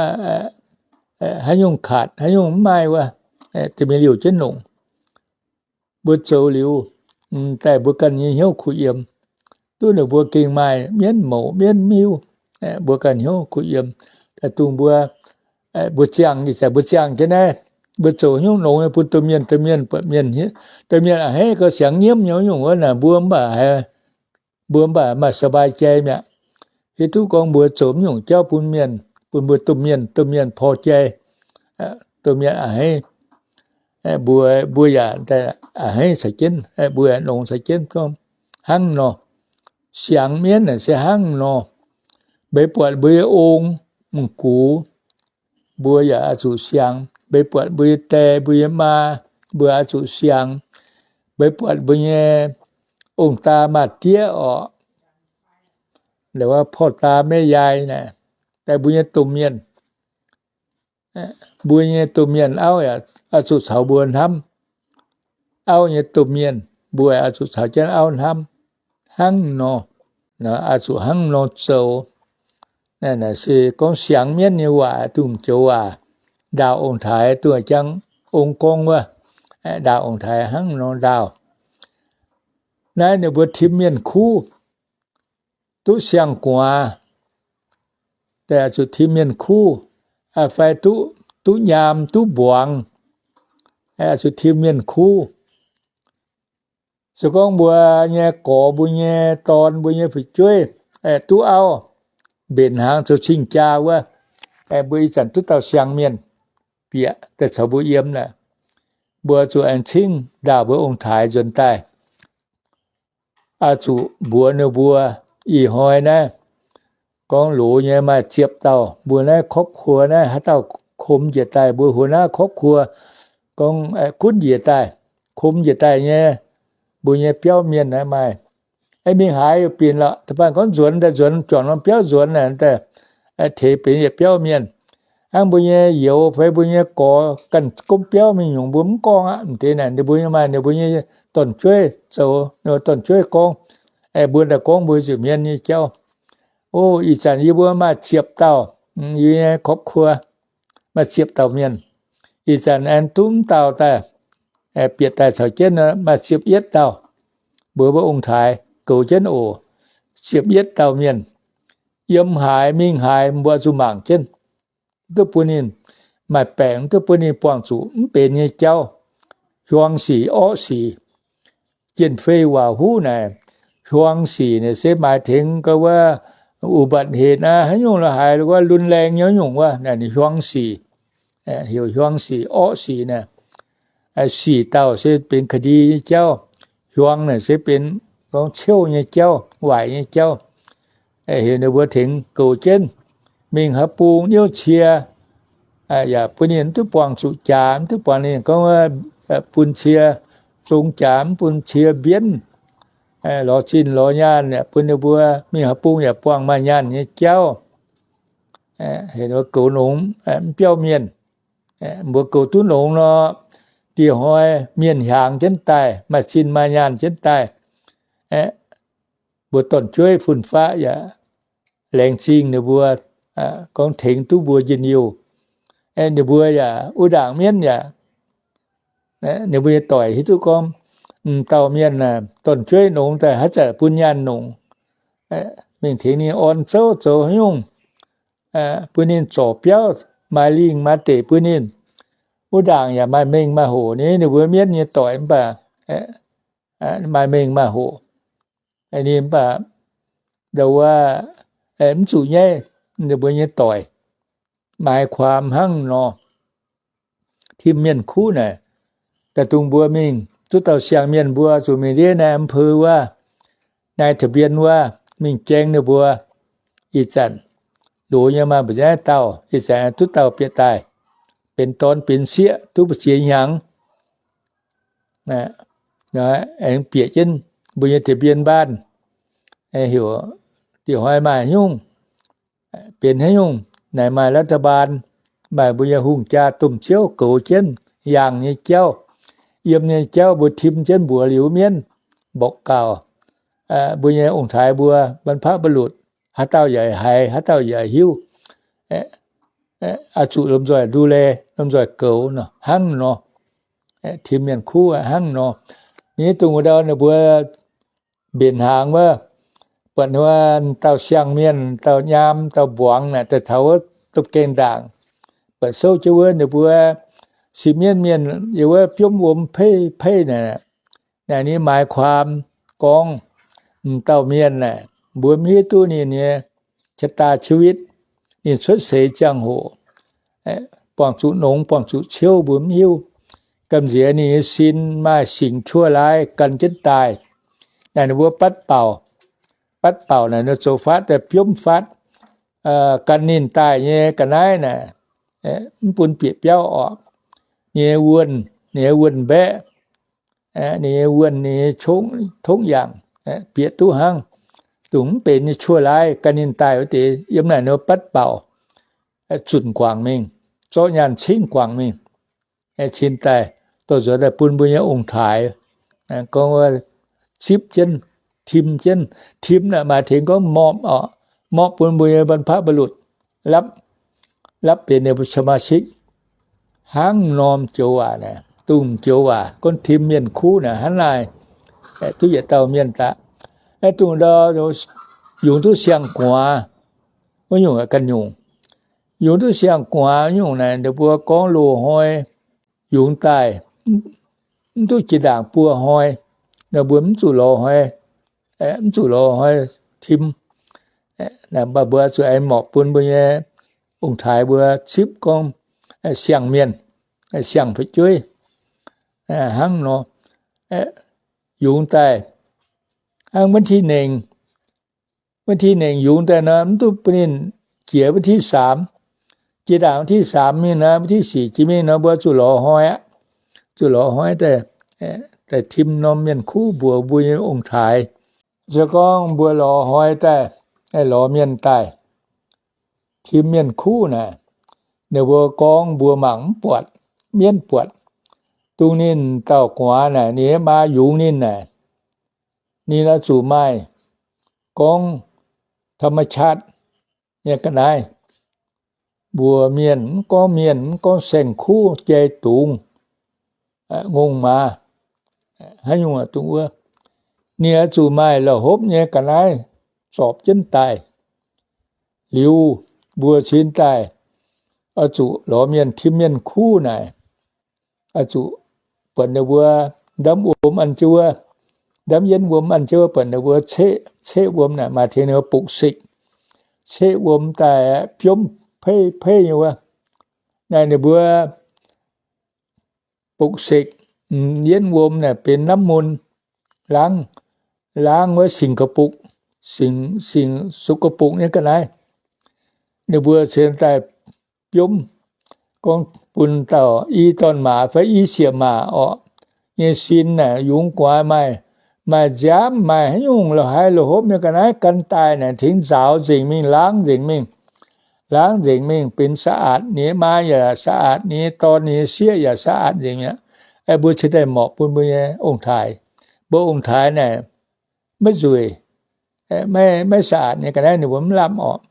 haaix nyungc ขาด, haaix nyungc mv maaih wuov, deix mienh liouh jienv nongc. Mbuo zoux liuz daaih mbuo ganh nyei hnyouv kuh yiem. Duqv ninh mbuo gengh maaih mienv mouc mienv miuv, mbuo ganh hnyouv kuh yiem. Daaih dongh mbuo, mbuo ziangh, ih zanc mbuo ziangh jienv naaiv, mbuo zoux haaix nyungc longx nyei bun domh mienh, domh mienh buatc mienh, domh mienh a'hneiv gauh siangx nyiemv nyei nyungc wuov naaic, mbuo mv baac, mbuo mv baac maaih สบายใจ mi'aqv. Hiuv duqv gorngv mbuo zoux mv nyungc jauv bun mienh, bun mbuo domh mienh, domh mienh พอใจ, domh mienh a'hneiv, mbuo, mbuo yaac a'hneiv caux jienv, mbuo yaac longx caux jienv gorngv hnangv nor. Siangx mienv naaic se hnangv nor. Mbeix buatc mbuo nyei ong, m'gux, mbuo yaac oix zuqc siangx. Mbeix buatc mbuo nyei die, mbuo nyei maa, mbuo oix zuqc siangx. Mbeix buatc mbuo nyei ong-daa maa-diev orqc, la'wuov พ่อตาแม่ยาย naaic, daaih mbuo nyei domh mienh, mbuo nyei domh mienh auv yaac oix zuqc caux mbuo hnamv. Auv nyei domh mienh, mbuo yaac oix zuqc caux jienv auv hnamv. Hnangv nor, oix zuqc hnangv nor zoux. Naaiv se gorngv siangx mienv nyei waac, dongh joux waac, ndaauh ong-taaix, dongh jangx ong gorngv wuov, ndaauh ong-taaix hnangv nor ndaauh. Naaiv ninh mbuo tim mienh kuv, duqv siang-guaax, daaih oix zuqc tim mienh kuv, fai duqv, duqv nyaam duqv mbuangz, oix zuqc tim mienh kuv. Se gorngv mbuo nyei gorx, mbuo nyei dorn, mbuo nyei fu'jueiv duqv auv, mbenc hnaangx zoux cing-jaa wuov, mbuo ih zanc duqv dauh siang mienh bieqc daaih caux mbuo yiem naaic, mbuo zuqc aengx cingv ndaauh mbuo ong-taaix nzuonx daaih. Oix zuqc mbuox ninh mbuo, ih hnoi naaiv gorngv loz nyei maaih ziepc dauh, mbuo naaiv ครอบครัว naaiv haaix dauh kom njiec daaih, mbuo huo naaiv ครอบครัว gorngv gunv njiec daaih, kom njiec daaih nyei, mbuo nyei biauv mienh naaiv maaih. Mingh haaix yaac binc lorqc, da'faanh gorngv nzuonx daaih, nzuonx juangc norm biauv nzuonx naaic, teix benx yietc biauv mienh. Hnangv mbuo nyei youz fai mbuo nyei gorx ganh gomv biauv mingh nyungc, mbuo mv gorngv aqv. M'deix naaic ninh mbuo nyei maaih ninh mbuo nyei dorn-jueiv zoux, dorn-jueiv gorngv, mbuo daaih gorngv mbuo zuqc hmien nyei jauv. O, ih zanc yie mbuo maaih ziepc dauh, yie nyei ครอบครัว maaih ziepc dauh mienh. Ih zanc aengx duqv mv dauh daaih, bieqc daaih caux jienv maaih ziepc yietv dauh. Mbuo mbuo ong-taaix goux jienv oc, ziepc yietv dauh mienh. Yiem haaix mingh haaix mbuo zuqc mangc jienv, duqv bun ninh maaih baengc, duqv bun ninh buangh zuqc mv benx nyei jauv, hiuang sic orqv sic. Jien-fei waac huv naaic, hiuang sic naaic se maaih tengx ga'wuov อุบัติเหตุ naaiv haaix nyungc la'haaix, wuov รุนแรง nyei nyungc wuov naaic ninh hiuang sic. Heuc hiuang sic orqv sic naaic. Sic dauh se benx คดี nyei jauv, hiuang naaic se benx gorngv ciouv nyei jauv, waaic nyei jauv. Heuc ninh mbuo tengx goux jienv mingh haaix bung niouv cie, yaac bun ninh mv duqv buangh zuqc jaax, mv duqv buangh ninh gorngv bun cie zong jaax, mv bun cie mbienv, lorz zinh lorz nyaanh, yaac bun ninh mbuo mingh haaix bung yaac buangh maaih nyaanh nyei jauv. Heuc ninh mbuo goux nongx mv biauv mienh. Mbuo goux duqv nongx nor, dieh hnoi mienh hiaangx jienv daaih, maaih zinh maaih nyaanh jienv daaih, mbuo dorn-jueiv fun-faqv yaac laengz zingh ninh mbuo, gorngv tengx duqv mbuo njien-youh. Ninh mbuo yaac wuov ndaangc mienv yaac, ninh mbuo nyei doic hiuv duqv gorngv, m'dauh mienh dorn-jueiv nongx daaih haaix zanc bun nyaanh nongc, mingh tengx ninh orn zouv zoux haaix nyungc, bun ninh zorc biauv, maaih lingh maaih deic bun ninh. Wuov ndaangc yaac maaih mengh maaih hoc ni, ninh mbuo mienv nyei doic mv baac maaih mengh maaih hoc. Ninh mv baac ndau wuov mv zuqc nyaiv ninh mbuo nyei doic. Maaih kuaam hnangv nor, tim mienh kuv naaic, daaih dungx mbuo mingh duqv dauh siang-mienh mbuo zuqc mingh ndiev naaiv อำเภอ wuov, naaiv ทะเบียน wuov, mingh jaeng ninh mbuo. Ih zanc loz nyei maaih mbu'ziex dauh, ih zanc duqv dauh bieqc daaih, benx dorn benx sieqv duqv mbu'ziex hnyangx. Aengx bieqc jienv mbuo nyei ทะเบียนบ้าน, heuc diuh hnoi maaih haaix nyungc, benx haaix nyungc naaic, maaih รัฐบาล, maaih mbuo nyei hungh jaa domh ziouv goux jienv yangh nyei jauv, yiem nyei jauv mbuo tim jienv mbuox liuz mienv, mborqv gauh mbuo nyei ong-taaix mbuo บรรพบุรุษ, haaix dauh yaac haiz, haaix dauh yaac hiuv. Oix zuqc lomh nzoih ดูแล, lomh nzoih goux nor hnangv nor. Tim mienh kuv hnangv nor. Nyei dongh wuov ndau ninh mbuo mbenc hnaangx wuov, buatc wuov dauh siang-mienh, dauh nyaam, dauh mbuangz naaic daaih taux wuov domh gaengh ndaangc, buatc souv jienv wuov ninh mbuo sipv mienv mienh yiem wuov biomv wuom peiv peiv naaic. Naaic ninh maaih kuaam gorngv, m'dauh mienh naaic, mbuo mv hiuv duqv ninh nyei ชะตาชีวิต, ninh cuotv seix ziangh hoc, buangh zuqc nongx buangh zuqc ciouv mbuo mv hiuv. Gamh nziex ninh nyei sin maaih singx ชั่วร้าย gan jienv daaih. Naaic ninh mbuo ปัดเป่า, ปัดเป่า naaic ninh zoux faatv daaih biomv faatv, gan ninh daaih nyei ga'naaiv naaic, mv bun bieqc biauv orqc. Ninh nyei wuonh, ninh nyei wuonh mbaeqv, ninh nyei wuonh, ninh nyei tongv yangc, bieqc duqv hnangv, dongh mv benx nyei ชั่วร้าย gan ninh daaih wuov deix. Yiem naaic ninh ปัดเป่า, zunc guangc mingh, zorqv nyaanh cingv guangc mingh, cin daaih dorh nzuonx daaih bun mbuo nyei ong-taaix, gorngv zipv jienv, tim jienv. Tim naaic maaih tengx gorngv มอบ orqc, มอบ bun mbuo nyei บรรพบุรุษ, lapv, lapv benx ninh mbuo สมาชิก hnangv norm joux waac naaic. Dongh joux waac gorngv tim mienh kuv naaic hnangv naaic, duqv yietc dauh mienh daaih. Dongh ndau yungz duqv siang-gu'nguaaz wuov nyungc ganh nyungc. Yungz duqv siang-gu'nguaaz wuov nyungc naaic ninh mbuo gorngv loz-hnoi yungz daaih mv duqv jiex ndaangc buo hnoi, ninh mbuo mv zuqc lorz hnoi, mv zuqc lorz hnoi tim. Mv baac mbuo zuqc aengx morqc bun mbuo nyei ong-taaix mbuo zipv gorngv siang-mienh, siang-fu'jueiv, Hnangv nor, yungz daaih, hnangv วันที่หนึ่ง, วันที่หนึ่ง yungz daaih nor, mv duqv bun ninh jiex วันที่สาม. Jiex ndaangc วันที่สาม mingh nor, วันที่สี่ jiex mingh nor, mbuo zuqc lorz hnoi aqv. Zuqc lorz hnoi daaih, daaih tim norm mienh kuv mbuox mbuo nyei ong-taaix. Se gorngv mbuo lorz hnoi daaih, lorz mienh daaih, tim mienh kuv naaic, ninh mbuo gorngv mbuo mangc mv buatc, mienv buatc. Dongh ninh dauh gu'nguaaz naaic, ninh nyei maa yungz ninh naaic, ninh oix zuqc maaih gorngv ธรรมชาติ nyei ga'naaiv. Mbuox mienh, mv gorngv mienh, mv gorngv saeng-kuv, jai dungz, ngongh maaz, haaix nyungc dongh wuov, ninh oix zuqc maaih la'hopv nyei ga'naaiv zorpc jienv daaih. Liuz mbuo cingx daaih oix zuqc lorz mienh tim mienh kuv naaic, oix zuqc buatc ninh mbuo ndamv wuom an jienv wuov, ndamv yienv wuom an jienv wuov, buatc ninh mbuo ceqv, ceqv wuom naaic, maaih tengx ninh mbuo ปลุกเสก, ceqv wuom daaih biomv peiv peiv nyei wuov. Naaiv ninh mbuo ปลุกเสก yienv wuom naaic benx น้ำมนต์ laangv, laangv wuov สิ่งสกปรก, สิ่ง, สิ่งสกปรก nyei ga'naaiv. Ninh mbuo cingx daaih biomv, gorngv bun dauh i dorn-maac fai i sieqv maac orqc nyei sin naaic, yungz gu'nguaaz maaih, maaih nziaamv, maaih haaix nyungc la'haiz la'hopv nyei ga'naaiv gan daaih naaic, tengx nzaaux nzengc mingh, laangv nzengc mingh, laangv nzengc mingh benx สะอาด, ninh nyei maa yaac สะอาด, ninh nyei dorn, ninh nyei sieqv yaac สะอาด nzengc mi'aqv. Mbuo cingx daaih morpc bun mbuo nyei ong-taaix. Mbuo ong-taaix naaic maiv nzueic, maiv, maiv สะอาด nyei ga'naaiv ninh mbuo mv lamh orqc.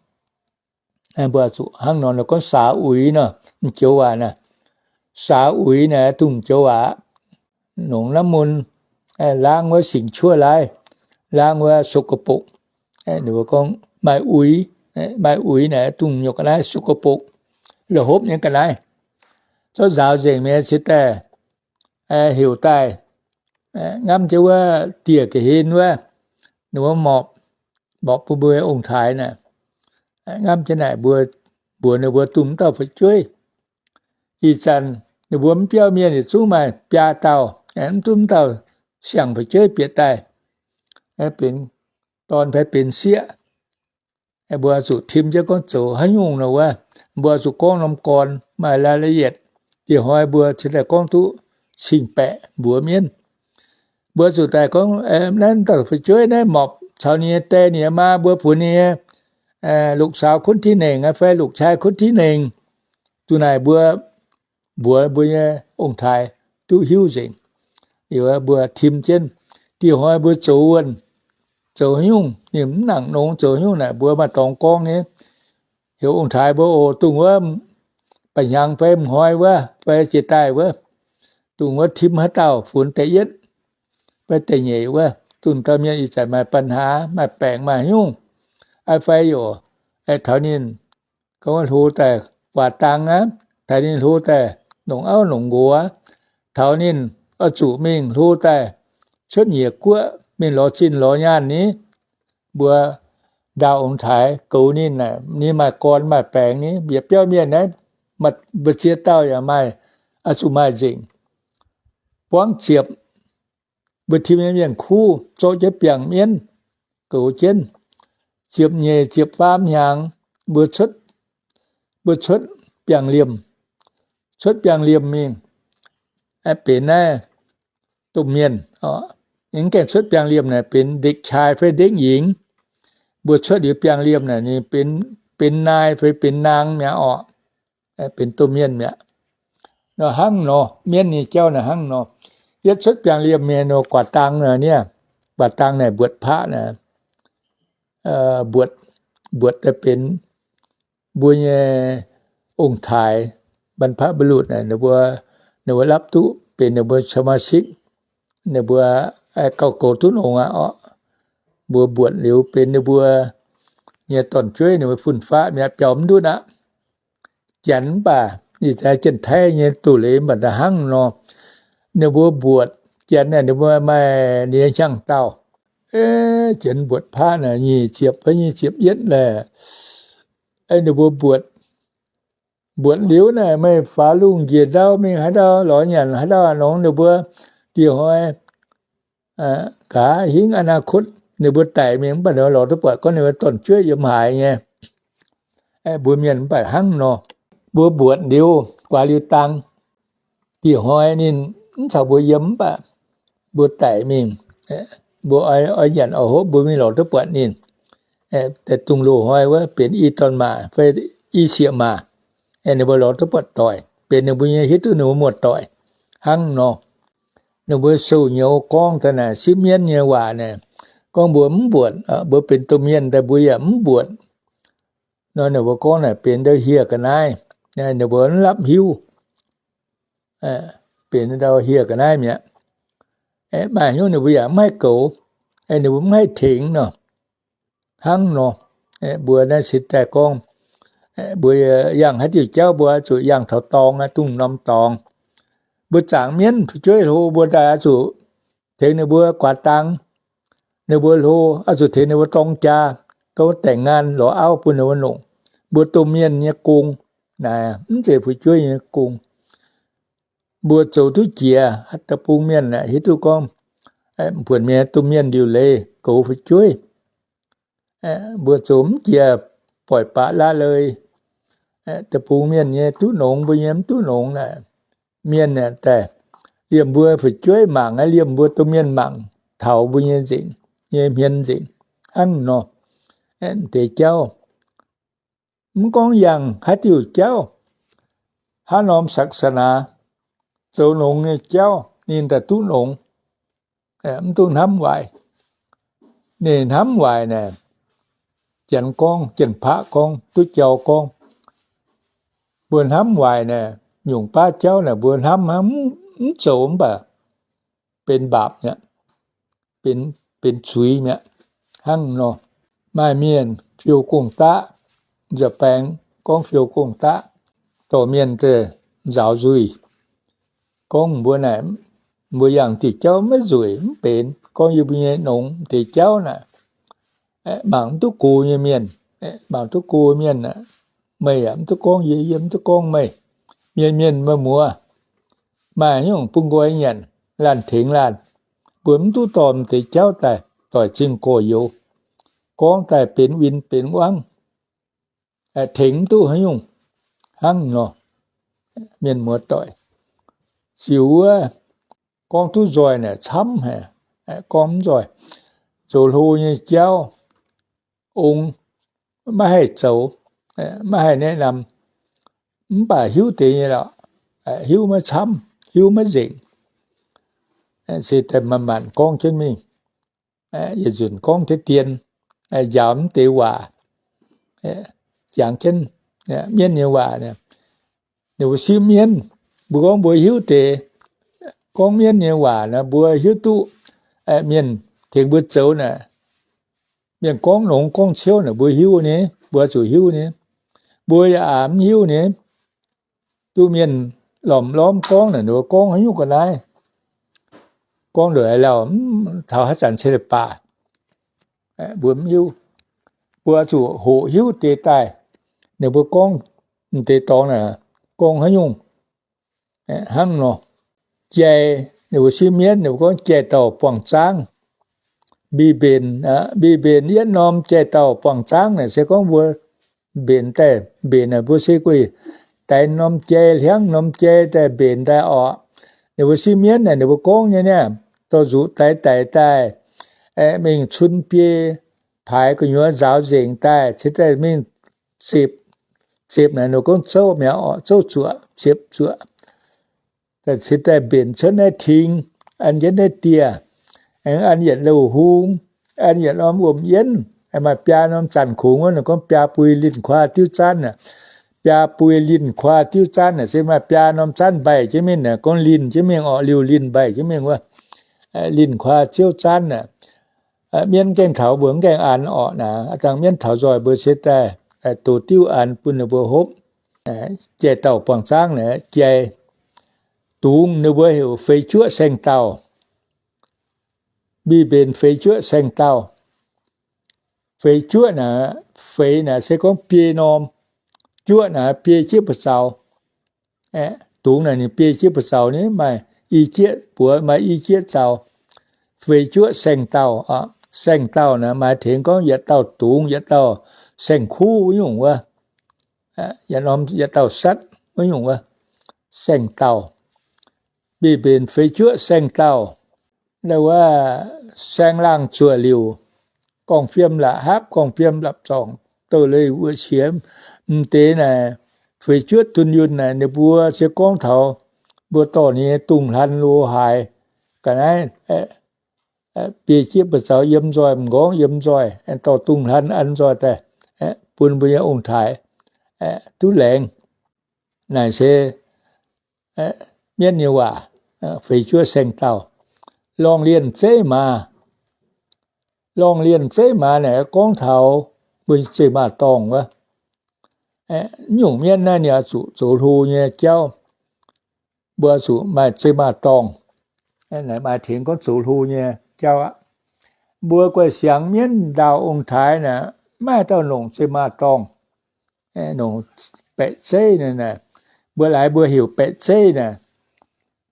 Mbuo zuqc hnangv nor, gorngv saax uix nor, m'joux waac naaic, saax uix naaic dongh m'joux waac, nongc น้ำมนต์ laangv wuov สิ่งชั่วร้าย, laangv wuov สกปรก. Ninh mbuo gorngv maaih uix, maaih uix naaic dongh nyungc ga'naaiv สกปรก, la'hopv nyei ga'naaiv. Zorqv nzaaux nzengc mi'aqv, cingx daaih heuc daaih ngamv jienv wuov dieh ga'hlen wuov, ninh mbuo morpc, morpc bun mbuo ong-taaix naaic. Ngamv jienv naaic mbuo mbuox ninh mbuo dongh mv dauh fu'jueiv. Ih zanc ninh mbuo mv biauv mienh yietc zungv maaih biaa dauh, mv duqv mv dauh siang-fu'jueiv bieqc daaih benx dorn fai benx sieqv. Mbuo zuqc tim jienv gorngv zoux haaix nyungc nor wuov, mbuo zuqc gorngv norm gorn maaih รายละเอียด. Dieh hnoi mbuo cingx daaih gorngv duqv cing-baeqc mbuox mienv. Mbuo zuqc daaih gorngv, naaiv dauh fu'jueiv naaiv morpc caux ninh nyei die ninh nyei maa mbuo funx ninh nyei ลูกสาวคนที่หนึ่ง fai ลูกชายคนที่หนึ่ง. Duqv naaic mbuo mbuox mbuo nyei ong-taaix duqv hiuv nzengc. Liuz mbuo tim jienv, dieh hnoi mbuo zoux wuonh, zoux haaix nyungc ninh mv nangc nongx, zoux haaix nyungc naaic mbuo maaih dorngx gorngv nyei. Heuc ong-taaix mbuo oc, dongh wuov ba'hnyangx fai m'hnoi wuov fai jiex daaih wuov, dongh wuov tim haaix dauh funx da'yietv fai da'nyeic wuov, dongh dauh mienh ih zanc maaih ปัญหา, maaih baengc maaih haaix nyungc, fai yaac taux ninh gorngv hlo daaih guaax dang aqv, taux ninh hlo daaih longc auv longc nqox aqv, taux ninh oix zuqc mingh hlo daaih cuotv nyieqc guoqv mingh lorz zinh lorz nyaanh ni, mbuo ndaauh ong-taaix goux ninh, ninh maaih gorn maaih baengx ni, yietc biauv mienh naaiv, mbu'ziex dauh yaac maaih, oix zuqc maaih nzengc. Buangv ziepc, mbuo tim nyei mienh kuv zorqv jienv biangh mienv, goux jienv. Ziepc nyeic ziepc faam hnyangx, mbuo cuotv, mbuo cuotv biangh liemh, cuotv biangh liemh mingh, benx naaiv domh mienh. Mv gaengh cuotv biangh liemh naaic benx เด็กชาย fai เด็กหญิง. Mbuo cuotv liuz biangh liemh naaic ninh benx, benx naai fai benx naang mi'aqv orqc. Benx domh mienh mi'aqv. Nor hnangv nor, mienv nyei jauv naaic hnangv nor. Yietv cuotv biangh liemh nyei nor guaax dang naaic, guaax dang naaic mbuoqc paqv naaic, mbuoqc, mbuoqc daaih benx mbuo nyei ong-taaix, บรรพบุรุษ naaic, ninh mbuo, ninh mbuo lapv duqv benx ninh mbuo สมาชิก, ninh mbuo gauh goux duqv longx aqv orqc. Mbuo mbuoqc liuz benx ninh mbuo nyei dorn-jueiv, ninh mbuo fun-faqv mi'aqv, biaux mv ndutv aqv. Janx mv baac, ih zanc Janx-Taiv nyei doz-leiz mv baac hnangv nor, ninh mbuo mbuoqc Janx naaic, ninh mbuo maaih ninh nyei hnyangx-daauh. Janx mbuoqc paqv naaic nyic ziepc fai nyic ziepc yietv laeh, ninh mbuo mbuoqc Mbuoqc liuz naaic meih faaux lungh njiec ndau mingh haaix ndau lorz nyanc haaix ndau nongx, ninh mbuo dieh hnoi nqa'haav hingv aa naa kutv ninh mbuo daic mingh mv baac lorz duqv buatc gorngv ninh mbuo dorn-jueiv yiem haaix nyei. Mbuo mienh mv baac hnangv nor, mbuo mbuoqc liuz guaax liuz dang, dieh hnoi ninh mv caux mbuo yiem mv baac mbuo daic mingh, mbuo oix nyanc oix hopv mbuo mingh lorz duqv buatc ninh. Dongh loz-hnoi wuov benx i dorn-maac fai i sieqv-maac, ninh mbuo lorz duqv buatc doic, benx ninh mbuo nyei hiuv duqv ninh mbuo muoz-doic hnangv nor. Ninh mbuo sou-nyouz gorngv daaih naaic sipv mienv nyei waac naaic, gorngv mbuo mv mbuoqc, mbuo benx domh mienh daaih mbuo yaac mv mbuoqc nor, ninh mbuo gorngv naaic benx ndau hieh ga'naaiv, ninh mbuo mv lapv hiuv, benx ndau hieh ga'naaiv mi'aqv. Maaih hnyouv ninh mbuo yaac mv haih goux, ninh mbuo mv haih tengx nor. Hnangv nor, mbuo naaiv se daaih gorngv, mbuo yangh haaix diuh jauv mbuo zuqc yangh taux dorngx aqv, dongh norm dorngx. Mbuo zaangc mienv fu'jueiv hlo mbuo daaih oix zuqc tengx ninh mbuo guaax dang. Ninh mbuo hlo oix zuqc tengx ninh mbuo dorng jaa, gorngv แต่งงาน lorz auv bun ninh mbuo longc. Mbuo domh mienh nyei gong naaic, mv zeiz fu'jueiv nyei gong. Mbuo zoux duqv jiex da'bung mienh aeqv, hiuv duqv gorngv buonc mienh domh mienh liuc leiz goux fu'jueiv. Mbuo zoux mv jiex ปล่อยปละละเลย, da'bung mienh nyei duqv nongx, mbuo nyei mv duqv nongx naaic, mienh aeqv daaih liemh mbuo fu'jueiv mangc, liemh mbuo domh mienh mangc taux mbuo nyei nzengc, nyei hmien nzengc. Hnangv nor, deix jauv mv gorngv yangh haaix diuh jauv, haaix norm ศาสนา, zoux nongx nyei jauv ninh daaih duqv nongx, mv duqv hnamv waaic. Ninh hnamv waaic naaic, Janx gorngv, Janx-paqv gorngv, duqv jauv gorngv, mbuo hnamv waaic naaic, nyungc baav jauv naaic mbuo hnamv hnangv mv zoux mv baac benx mbaapc mi'aqv, benx zuiz mi'aqv. Hnangv nor, maaih mienh fiou gong-daqv, nza'baengx gorngv fiou gong-daqv, dorh mienh daaih nzaaux nzuih, gorngv mbuo naaic, mbuo yangh diuh jauv maiv nzueic mv benx, gorngv yie mbuo nyei nongx deix jauv naaic, mangc mv duqv go nyei mienh, mangc duqv go mienh aeqv, meih yaac mv duqv gorngv yie, yie mv duqv gorngv meih. Mienh mienh muoz muoz, maaih nyungc bun nqoi nyanc, laanh tengx laanh. Mbuo mv duqv dorh deix jauv daaih doic zingh gorx-youz, gorngv daaih benx win benx wangv, tengx mv duqv haaix nyungc. Hnangv nor, mienh muoz-doic, ziux wuov gorngv duqv nzoih naaic camv haic, gorngv mv nzoih. Zoux hlo nyei jauv, ong maiv haih zoux, maiv haih แนะนำ, mv baac hiuv deix nyei lorqc, hiuv maiv camv, hiuv maiv nzengc. Se daaih manc-manc gorngv jienv mingh, yietc nzunc gorngv deix dien, njaaux mv deix waac, jangx jienv mienv nyei waac. Ninh mbuo sipv mienv, mbuo gorngv mbuo hiuv deix gorngv mienv nyei waac naaic, mbuo hiuv duqv mienh tengx mbuo zoux naaic, mienh gorngv nongx gorngv ciouv naaic mbuo hiuv nyei, mbuo zuqc hiuv nyei. Mbuo yaac aac mv hiuv nyei. Duqv mienh lormh lormh gorngv naaic, ninh mbuo gorngv haaix nyungc ga'naaiv, gorngv ndongc haaix lauh, taux haaix zanc se leiz-baac, mbuo mv hiuv. Mbuo zuqc hoqc hiuv deix daaih, ninh mbuo gorngv deix dorngx naaic gorngv haaix nyungc. Hnangv nor, jai, ninh mbuo sipv mienv ninh mbuo gorngv jai dauh buangh zaangv. Mbi mbenc, mbi mbenc yietv norm jai dauh buangh zaangv naaic se gorngv mbuo mbenc daaih, mbenc naaic mbuo se guei daix norm jai, hliangv norm jai daaih mbenc daaih orqc. Ninh mbuo sipv mienv naaic ninh mbuo gorngv nyei naaiv, dorh nzuqc daix daic daaih, mingh cun biei paaix gu'nyuoz nzaaux nzengc daaih cingx daaih mingh zepc. Zepc naaic ninh gorngv zouv mi'aqv orqc, zouv zuoqc, zepc zuoqc. Cingx daaih mbenc cuotv naaiv ting, an jienv naaiv dieh, an yietc louh hung, an yietc norm wuom-yienv, maaih biaa norm zanc kungx wuov, ninh gorngv biaa bui linh khua diuv zanv aac. Biaa bui linh khua diuv zanv aac, se maaih biaa norm zanv mbaih jienv mingh aac, gorngv linh jienv mingh orqc, liuh linh mbaih jienv mingh wuov, linh khua diuv zanv aac. Mienv gaengh taux mbuo mv gaengh an orqc naaic, dangh mienv taux nzoih mbuo se daaih dox diuv an bun ninh mbuo hopv. Jai dauh buangh zaangv naaic jai, dungz ninh mbuo heuc feix juoqv saeng-dauh. Mbi mbenc feix juoqv saeng-dauh. Feix juoqv naaic, feix naaic se gorngv biei norm, juoqv naaic biei jieqv buoz zaux. Dungz naaic ninh biei jieqv buoz zaux ni, maaih i jieqv buoz, maaih i jieqv zaux. Feix juoqv saeng-dauh. Saeng-dauh naaic maaih tengx gorngv yietc dauh dungz, yietc dauh saeng-kuv wuov nyungc wuov, yietc norm yietc dauh satv wuov nyungc wuov, saeng-dauh. Mbienc mbenc feix juoqv saeng-dauh. Wuov saeng-laangh zuoqc liuc, gorngv-fiem la'hapv, gorngv-fiem la'zorngc, douh leiz wuoqc qiex. M'deix naaic, feix juoqv dunh yunh naaic, ninh mbuo se gorngv taux mbuo dorh nyei dungz hlan lo haaix ga'naaiv, biei jieqv buoz zaux yiem nzoih, m'nqorngv yiem nzoih, dorh dungz hlan an nzoih daaih, bun mbuo nyei ong-taaix duqv laengz. Naaic se mienv nyei waac, feix juoqv saeng-dauh. Lorngh lienh zeiv maaz. Lorngh lienh zeiv maaz naaic gorngv taux mbuo zeiv-maaz-dorngh wuov. Nyungc mienv naaiv ninh oix zuqc zoux hlo nyei jauv, mbuo zuqc maaih zeiv-maaz-dorngh. Naaic maaih tengx gorngv zoux hlo nyei jauv aqv. Mbuo guai siangx mienv ndaauh ong-taaix naaic, maaih dauh longc zeiv-maaz-dorngh, longc baeqc zeiv naaic. Mbuo laaix mbuo heuc baeqc zeiv naaic.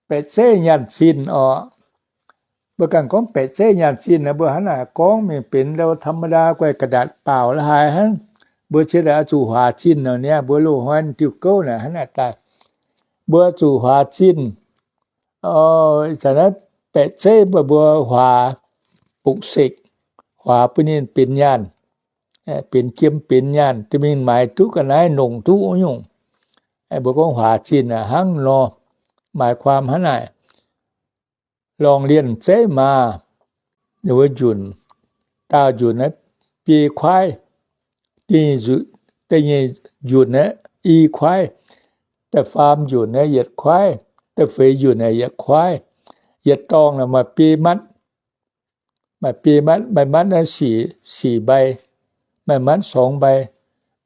Baeqc zeiv nyaanh zinh orqc. Mbuo ganh gorngv baeqc zeiv nyaanh zinh naaic, mbuo hnangv naaic gorngv mingh benx ธรรมดา guai ga'ndatc baaux la'haaix hnangv. Mbuo ciex daaih oix zuqc huaax zinh nor niaa, mbuo loz-hnoi diuh gouv naaic hnangv naaic daaih. Mbuo zuqc huaax zinh. Ih zanc naaiv baeqc zeiv mbuo, mbuo huaax bukc sekc, huaax bun ninh benx nyaanh, benx jiem benx nyaanh, dorh mingh maaiz duqv ga'naaiv, nongc duqv wuov nyungc. Mbuo gorngv huaax zinh hnangv nor, หมายความ hnangv naaic. Lorngh lienh zeiv maaz, ninh mbuo njunc, daauh njunc naaiv biei kuaaiv, da'nyeic njunc naaiv i kuaaiv, da'faam njunc naaiv yietc kuaaiv, da'feix njunc naaiv yietc kuaaiv. Yietc dorngh naaic maaih biei matv, maaih biei matv, maaih matv naaiv สี่ ใบ, maaih matv สอง ใบ,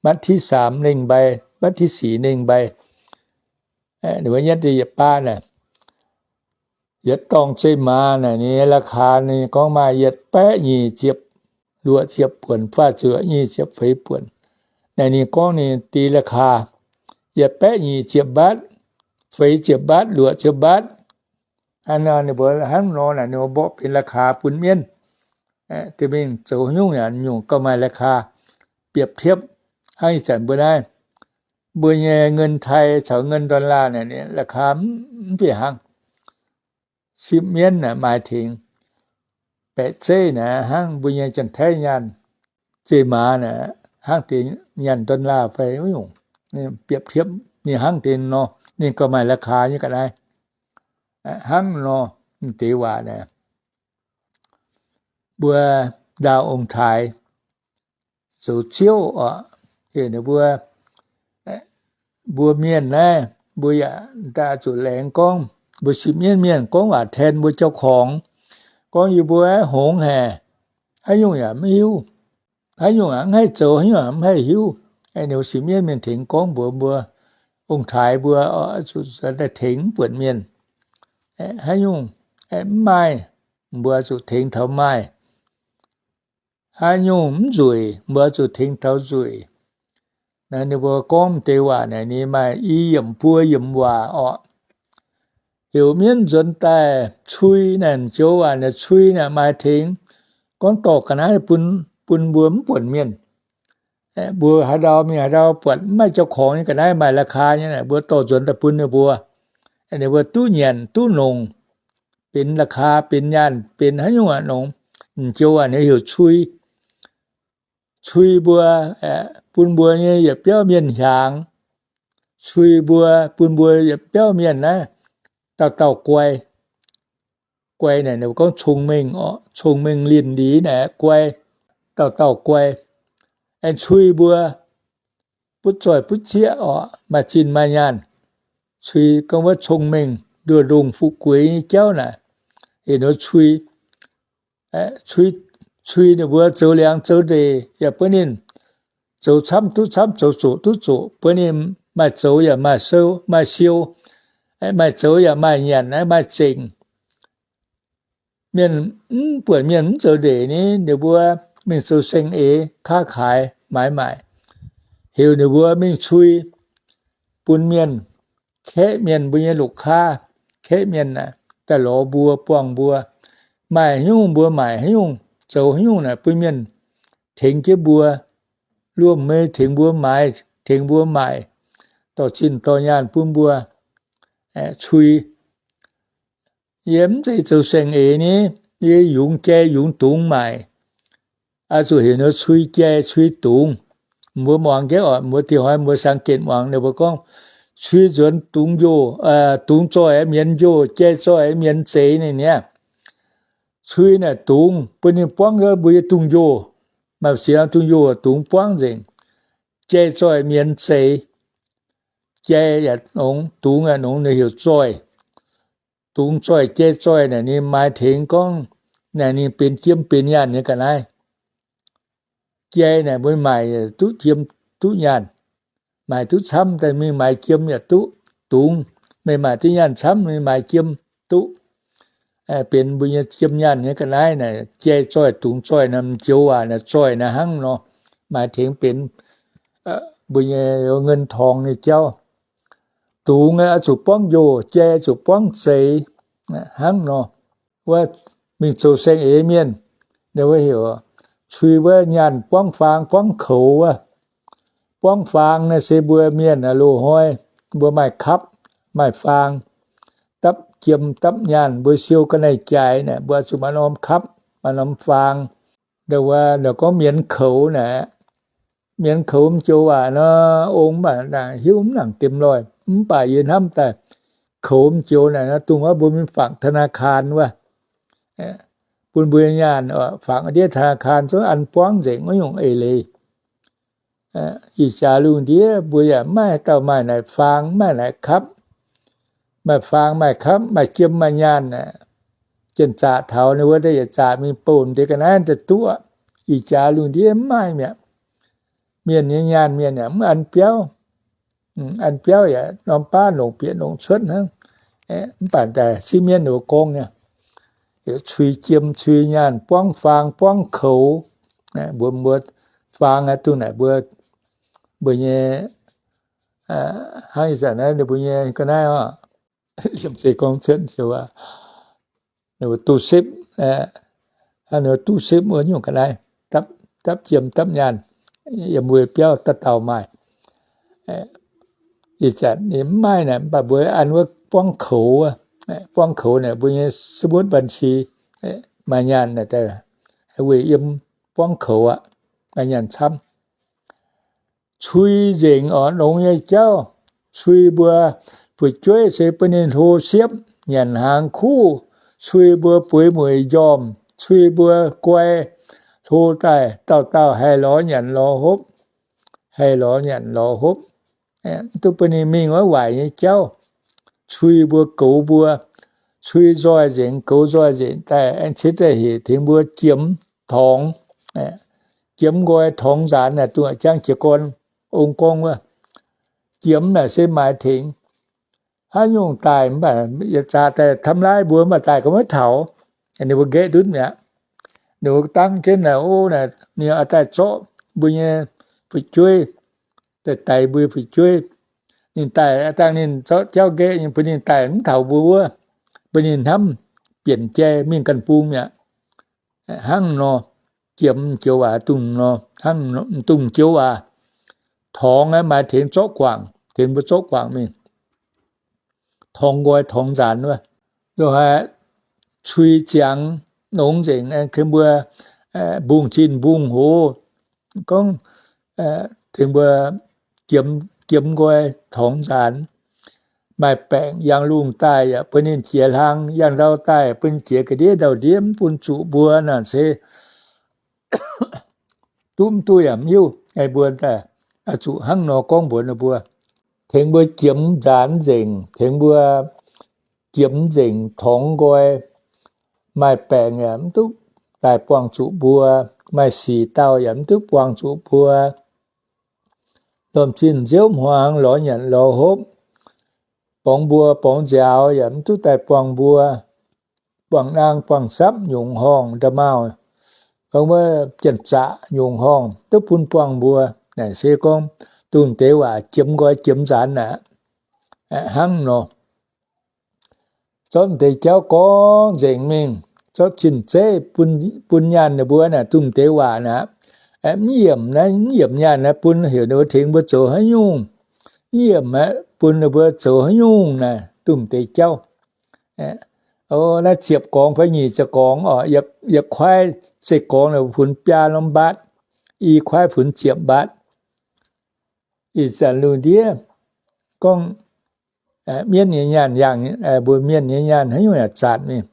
matv ที่สาม หนึ่ง ใบ, matv ที่สี่ หนึ่ง ใบ. Ninh mbuo nyetv deix yietc baav naaic, yietc dorngh zeiv maaz naaic ninh ราคา ninh gorngv maaih yietc baeqv nyic ziepc luoqc ziepc buonc fai zuqc nyic ziepc feix buonc. Naaic ninh gorngv ninh deix ราคา yietc baeqv nyic ziepc mbatv, feix ziepc mbatv, luoqc ziepc mbatv. Hnangv nor ninh mbuo hnangv nor naaic ninh mbuo mborqv benx ราคา bun mienv. Deix mingh zoux nyungc yaac nyungc gauh maaih ราคา biepc tiepv. Hnangv ih zanc mbuo naaiv, mbuo nyei เงินไทย caux เงินดอลลาร์ naaic ninh ราคา mv fih hnangv. Sipv mienv naaic maaih tengx baeqc zeiv naaic hnangv mbuo nyei Janx-Taiv nyaanh, zeiv maaz naaic hnangv deix nyaanh ดอลลาร์ fai wuov nyungc, biepc tiepv ninh hnangv deix nor, ninh gauh maaih ราคา nyei ga'naaiv. Hnangv nor, deix waac naaic, mbuo ndaauh ong-taaix zoux ziouv oc, heuc ninh mbuo, mbuo mienh naaiv mbuo yaac daaih zuqc laengz gorngv, mbuo sipv mienv mienh gorngv waac แทน mbuo เจ้าของ, gorngv yie mbuo hngongx haic, haaix nyungc yaac mv hiuv, haaix nyungc yaac mv haih zoux, haaix nyungc yaac mv haih hiuv. Ninh mbuo sipv mienv mienh tengx gorngv mbuox mbuo, ong-taaix mbuo zuqc daaih tengx mv buonc mienh. Haaix nyungc mv maaih, mbuo zuqc tengx taux maaih. Haaix nyungc mv nzueic, mbuo zuqc tengx taux nzueic. Naaiv ninh mbuo gorngv deix waac naaic ninh maaih i yiemc buo yiemc waac orqc. Heuc mienv nzuonx daaih cui naaic, joux waac naaic cui naaic maaih tengx gorngv dorh ga'naaiv bun, bun mbuo mv buonc mienh. Mbuo haaix ndau mingh haaix ndau buatc mv maaih เจ้าของ nyei ga'naaiv, maaih ราคา nyei naaic, mbuo dorh nzuonx daaih bun ninh mbuo. Ninh mbuo duqv nyanc duqv nongc, benx ราคา, benx nyaanh, benx haaix nyungc aqv nongc. Joux waac naaic heuc cui. Cui mbuo, bun mbuo nyei yietc biauv mienh hiaangx. Cui mbuo, bun mbuo yietc biauv mienh naaiv dauh dauh guai. Guai naaic ninh mbuo gorngv 聪明 orqc, 聪明 linh hoạt naaic guai, dauh dauh guai. Aengx cui mbuo butv zoih butv zieqv orqc, maaih zinh maaih nyaanh. Cui gorngv wuov 聪明, nduoh ndongh fuqv gueix nyei jauv naaic, heuc ninh cui. Cui ninh mbuo zoux liangx zoux ndeic yaac bun ninh zoux camv duqv camv, zoux zoqc duqv zoqc, bun ninh maaih zoux yaac maaih siou, maaih siou, maaih zoux yaac maaih nyanc, maaih zengc. Mienh mv buonc mienh mv zoux ndeic ni, ninh mbuo mingh zoux seng-eix, ค้าขาย 买卖. heuc ninh mbuo mingh cui bun mienh, kaeqv mienh mbuo nyei longc kaav, kaeqv mienh aah, daaih lorz mbuo, buangh mbuo, maaih haaix nyungc mbuo maaic haaix nyungc, zoux haaix nyungc naaic bun mienh tengx jienv mbuo, luomh mei tengx mbuo maaiz, tengx mbuo maaic, dorh zinh dorh nyaanh bun mbuo cui. Yie mv zeiz zoux saeng-eix ni, yie yungz jai yungz dungz maaic. Oix zuqc heuc ninh cui jai cui dungz. Mbuo muangx jienv oc, mbuo diuh hnoi mbuo saeng-genv muangx ninh mbuo gorngv, cui nzuonx dungz njoh, dungz zoih mienz njoh, jai zoih mienz zeix ninh niaa. Cui naaic dungz bun ninh buangv mbuo nyei dungz njoh. Maaih ziex dungz njoh dungz buangv nzengc. Jai zoih mienz zeix. Jai yaac nongx, dungz yaac nongx, ninh heuc zoih. Dungz zoih, jai zoih naaic ninh maaih tengx gorngv naaic ninh benx jiem benx nyaanh nyei ga'naaiv. Jai naaic mbuo maaic duqv jiem duqv nyaanh, maaic duqv camv daaih mingh maaiz jiem yaac duqv. Dungz, meih maaic duqv nyaanh camv mingh maaiz jiem duqv. Benx mbuo nyei jiem nyaanh nyei ga'naaiv naaic, jai zoih dungz zoih naaic, m'joux waac naaic zoih naaic hnangv nor, maaih tengx benx mbuo nyei เงินทอง nyei jauv. Dungz oix zuqc buangv njoh, jai oix zuqc buangv zeix hnangv nor. Wuov mingh zoux saeng-eix mienh, ninh mbuo heuc cui wuov nyaanh buangv faang buangv koux wuov. Buangv faang naaic se mbuo mienh aah, loz-hnoi mbuo maaih kapv, maaih faang, dapv jiem dapv nyaanh, mbuo siou ga'naaiv-jaaix naaic mbuo zuqc maaih norm kapv, maaih norm faang. Ndau wuov gorngv mienz koux naaic, mienz koux m'joux waac nor, ong mv baac hiuv mv nangc deix loih, mv baac yie hnamv daaih koux m'joux naaic nor, dongh wuov mbuo mingh fangx ธนาคาร wuov, bun mbuo nyaanh fangx ndiev ธนาคาร zungv an buangv nzengc wuov nyungc eix leiz. Ih jaax lungh ndiev mbuo yaac mv maaih dauh maaih naaic faang, mv maaih naaic kapv. Maaih faang maaih kapv, maaih jiem maaih nyaanh aeqv, janx-zaqc taux ninh wuov deix yietc zaqc mingh bouh deix ga'naaiv daaih duqv. Ih jaax lungh ndiev mv maaih mi'aqv. Mienh nyei nyaanh mienh yaac mv an biauv. An biauv yaac norm baav longc bieqc longc cuotv hnangv. Mv baac daaih sieqv mienv ninh mbuo gorngv nyei, cui jiem cui nyaanh buangv faang buangv koux. Mbuo, mbuo faang aqv, dongh naaic mbuo, mbuo nyei, hnangv ih zanc naaiv ninh mbuo nyei ga'naaiv oc, liemh zeih gorngv cuotv, ninh mbuo duqv sepv, ninh mbuo duqv sepv wuov nyungc ga'naaiv, dapv jiem dapv nyaanh, yiem mbuo biauv daaih dauh maaih. Ih zanc ninh mv maaih naaic, mv baac mbuo an wuov buangv koux, buangv koux naaic mbuo nyei สมุดบัญชี maaih nyaanh naaic, weic yiem buangv koux aqv, maaih nyaanh camv. Cui nzengc orqc, longx nyei jauv. Cui mbuo fu'jueiv se bun ninh hlo siepv, nyanc hnaangx kuv. Cui mbuo bueix mueiz njormh. Cui mbuo guai hlo daaih dauh dauh haih lorz nyanc lorz hopv, haih lorz nyanc lorz hopv, mv duqv bun ninh mingh wuov waaic nyei jauv. Cui mbuo goux mbuo, cui nzoih nzengc, goux nzoih nzengc daaih aengx ciex daaih hec tengx mbuo jiemx torngx, jiemx nqoi torngx nzaanx naaic, dongh jangv jiez gorn ong gorngv wuov. Jiemx naaic se maaih tengx haaix nyungc daaih mv baac yietc zaqc daaih ทำร้าย mbuo mv baac daaih gauh maiv taux. Ninh mbuo nqaeqv ndutv mi'aqv. Ninh mbuo dangv jienv naaic, o, naaic ninh oix daaih zorqv mbuo nyei fu'jueiv, daaih daix mbuo nyei fu'jueiv. Ninh daaih dangh ninh zorqv jauv nqaeqv nyei bun ninh daaih mv taux mbuo wuov, bun ninh hnamv bienc jai mingh ganh bung mi'aqv. Hnangv nor, jiemx joux waac dongh nor, hnangv dongh joux waac, torngx aeqv, maaih tengx zorqv guangc, tengx mbuo zorqv guangc mingh, torngx nqoi torngx nzaanx wuov. Loz-haaix cui ziangx nongx nzengc, tengx mbuo mbungh zinh mbungh hoz, gorngv tengx mbuo jiemx nqoi torngx nzaanx. Maaih baengc yangh lungh daaih yaac bun ninh jiex hlang, yangh ndau daaih bun ninh jiex ga'ndiev ndau-ndiev, mv bun zuqc mbuo naaic se duqv mv duqv yaac mv hiuv. Mbuo daaih oix zuqc hnangv nor gorngv mbuox ninh mbuo, tengx mbuo jiemx nzaanx nzengc, tengx mbuo jiemx nzengc torngx nqoi. Maaih baengc yaac mv duqv daaih buangh zuqc mbuo, maaih sic dauh yaac mv duqv buangh zuqc mbuo. Lomh zinh nziouv hmuangx lorz nyanc lorz hopv, borngz mbuo borngz nziaaux yaac mv duqv daaih buangh mbuo. Buangh naang buangh sapv nyungc horngh nda'maauh, gorngv wuov janx-zaqc nyungc horngh duqv bun buangh mbuo. Naaic se gorngv dongh deix waac jiemx nqoi jiemx nzaanx aqv. Hnangv nor, zorqv deix jauv gorngv nzengc mingh, zorqv zinh zeiv bun nyaanh ninh mbuo naaic, dongh deix waac naaic, mv yiemc naaiv, mv yiemc nyaanh naaiv bun, heuc ninh mbuo tengx mbuo zoux haaix nyungc, mv yiemc aeqv, bun ninh mbuo zoux haaix nyungc naaic, dongh deix jauv. O, naaiv ziepc gorngv fai nyic ziepc gorngv oc, yietc kuaaiv se gorngv funx biaa norm mbaatv, i kuaaiv funx ziepc mbaatv. Ih zanc lungh ndiev gorngv mienv nyei nyaanh yangh, mbuo mienh nyei nyaanh haaix nyungc yaac zaatc mingh.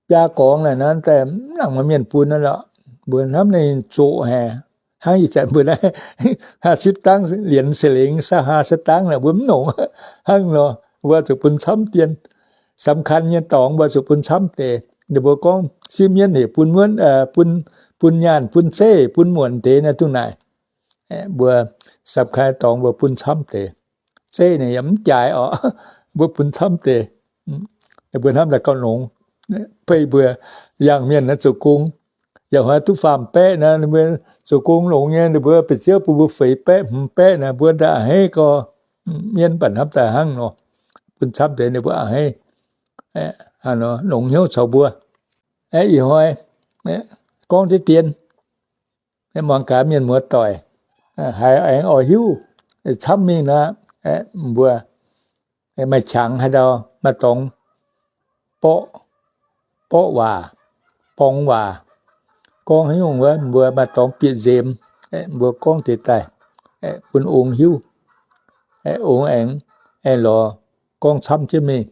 Biaa gorngv naaic nor, daaih mv nangc maaih mienh bun naaiv lorqc. Mbuo hnamv ninh zoqc haic. Hnangv ih zanc mbuo naaiv ห้าสิบ dangv, lienx se lengx ห้าสิบ dangv naaic, mbuo mv nongc. Hnangv nor, mbuo zuqc bun camv dien. สำคัญ nyei dorngx mbuo zuqc bun camv deix. Ninh mbuo gorngv siev mienv heuc bun muonv, bun nyaanh, bun zeiv, bun muonc deix naaiv dongh naaic. Mbuo สำคัญ dorngx mbuo bun camv deix. Zeiv naaic yaac mv jaaix oc, mbuo bun camv deix. Mbuo hnamv daaih gauh nongx. Beiv mbuo yangh mienh naaiv zoux gong, yaac hnoi duqv faam-baeqv naaiv, ninh mbuo zoux gong longx nyei, ninh mbuo ba'ziouv bun mbuo feix baeqv hmz baeqv naaic, mbuo daaih a'hneiv gorx, mienv mv baac hnamv daaih hnangv nor, bun camv deix ninh mbuo a'hneiv, nongx hnyouv caux mbuo. Ih hnoi gorngv deix dien, muangx gaax mienh muoz doic, haiz aengx oix hiuv camv mingh nor, mbuo maaih qangx haaix ndau, maaih dorngx borqv, borqv waac, borngz waac, gorngv haaix nyungc wuov, mbuo maaih dorngx bieqc nzemx, mbuo gorngv deix daaih bun ong hiuv, ong aengx lorz gorngv camv jienv mingh.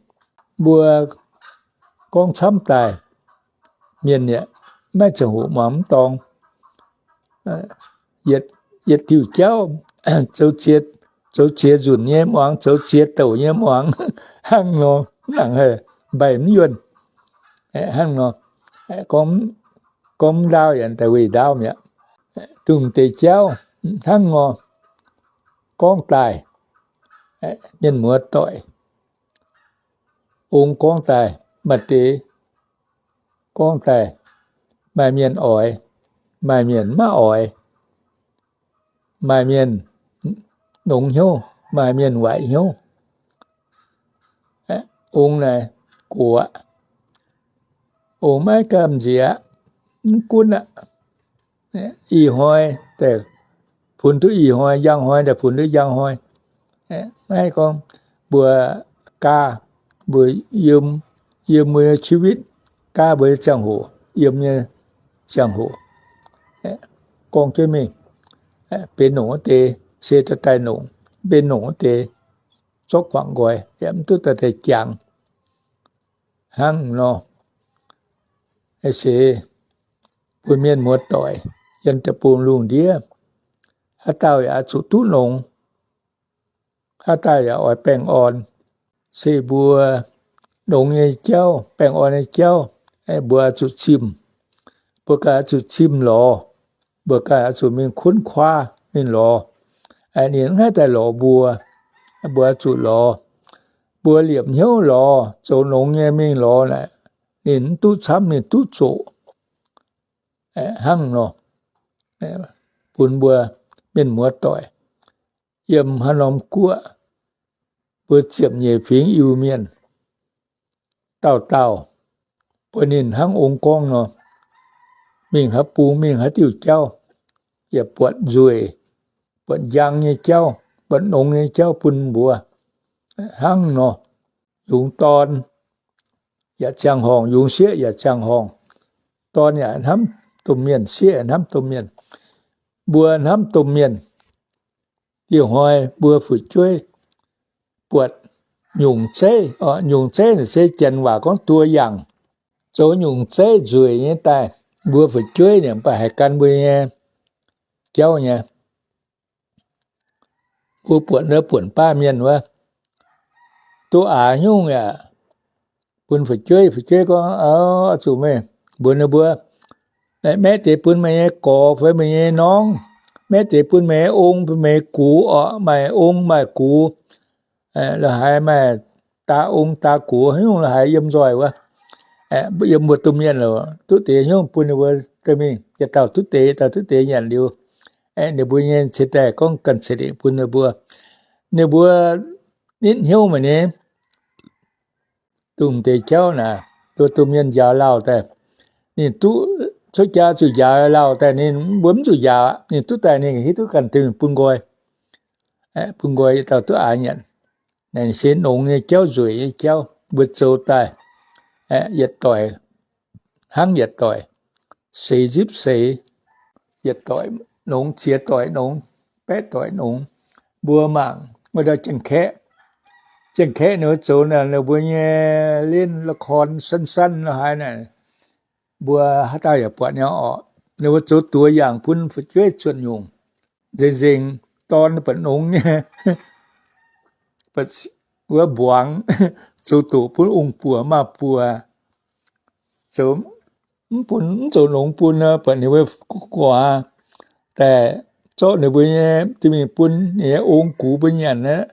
Mbuo gorngv camv daaih, mienh yaac maiv ziangh hoc muangx mv dorngx. Yietc diuh jauv, zoux ziex nzunc nyei muangx, zoux ziex douc nyei muangx, hnangv nor, mv nangc haih mbaih mv yuonh. Hnangv nor, gorngv mv ndaauv yaac daaih weih ndaauv mi'aqv. Dongh deix jauv hnangv nor gorngv daaih, mienh muoz doic, ong gorngv daaih, maaih deix gorngv daaih, maaih mienh oix, maaih mienh maiv oix, maaih mienh nongx hnyouv, maaih mienh waaic hnyouv. Ong naaic gox aqv. Ong maiv gamh nziex, mv gunv aqv. Ih hnoi daaih funx duqv ih hnoi, njang hnoi daaih funx duqv njang hnoi. Maiv gorngv mbuo gaav, mbuo yiem, yiem mbuo nyei ชีวิต, gaav mbuo nyei ziangh hoc, yiem nyei ziangh hoc, gorngv jienv mingh. Benx nongc wuov deix se daaih daaih nongc, mv benx nongc wuov deix zorqv guangc nqoi, yaac mv duqv daaih daaih jangx. Hnangv nor, se bun mienh muoz doic yiem deic-bung lungh ndiev, haaix dauh yaac zuqc duqv longx, haaix dauh yaac oix baengh orn. Se mbuo longx nyei jauv, baengh orn nyei jauv, mbuo zuqc zimh, mbuo ganh zuqc zimh lorz, mbuo ganh zuqc mingh ค้นคว้า mingh lorz. Ninh mv haih daaih lorz mbuo, mbuo zuqc lorz. Mbuo liepc hnyouv lorz, zoux longx nyei mingh lorz naaic, ninh mv duqv camv, ninh duqv zoqc. Hnangv nor, bun mbuo mienh muoz doic yiem haaix norm guoqv, mbuo ziepc nyeic fingx Iu-Mienh, dauh dauh buatc ninh hnangv ong gorngv nor, mingh haaix bung, mingh haaix diuh jauv, yaac buatc nzueic, buatc njang nyei jauv, buatc nongx nyei jauv bun mbuo. Hnangv nor, yungz dorn yaac ziangh horngh, yungz sieqv yaac ziangh horngh. Dorn yaac hnamv domh mienh, sieqv yaac hnamv domh mienh. Mbuo hnamv domh mienh, ih hnoi mbuo fu'jueiv buatc nyungc zeiv, nyungc zeiv naaic se janx waac gorngv ตัวอย่าง, zoux nyungc zeiv nzueic nyei daaih, mbuo fu'jueiv ninh mv baac haih gan mbuo nyei jauv nyei. Mbuo buonc, buonc baav mienh wuov, duqv aax nyungc yaac bun fu'jueiv, fu'jueiv gorngv, oix zuqc meih mbuox ninh mbuo, maeqv deix bun meih nyei gorx fai meih nyei norngv, maeqv deix bun meih nyei ong fai meih nyei gux orqc, maaih ong maaih gux, la'haaix maaih daa ong daa gux haaix nyungc, la'haaix yiem nzoih wuov, yiem mbuo domh mienh lorqc, duqv deix hnyouv bun ninh mbuo dorh mingh, yietc dauh duqv deix, yietc dauh duqv deix nyanc liuz, Ninh mbuo nyei ceix daaih gorngv ganh ceix lingc bun ninh mbuo. Ninh mbuo nitv hnyouv meih nyei, dongh deix jauv naaic, duqv domh mienh njaaux lauh daaih, ninh duqv cuotv jaax zuqc njaaux lauh daaih, ninh mbuo mv zuqc njaaux, ninh duqv daaih ninh hiuv duqv ganh dingh bun nqoi, bun nqoi yietc dauh duqv aax nyanc. Naaic se nongx nyei jauv, nzueic nyei jauv mbuo zoux daaih, yietc doic hnangv yietc doic, seix nzipv seix, yietc doic nongx, ziex doic nongx, baeqv doic nongx. Mbuo mangc wuov dauh Jaang Kaeqv. Jaang Kaeqv ninh mbuo zoux naaic, ninh mbuo nyei เล่นละครสั้นๆ lo haaix naaic, mbuo haaix dauh yaac buatc nyei orqc. Ninh mbuo zoux ตัวอย่าง bun fu'jueiv cuotv nyungc. Nzengc-nzengc dorn buatc nongx nyei, wuov mbuangz, zoux doqc bun ong-buoc maaz-buoc, zoux mv bun, mv zoux nongx bun, buatc ninh mbuo gu'nguaaz daaih, zorqv ninh mbuo nyei, duqv mingh bun ninh nyei ong-gux mbuo nyanc aqv.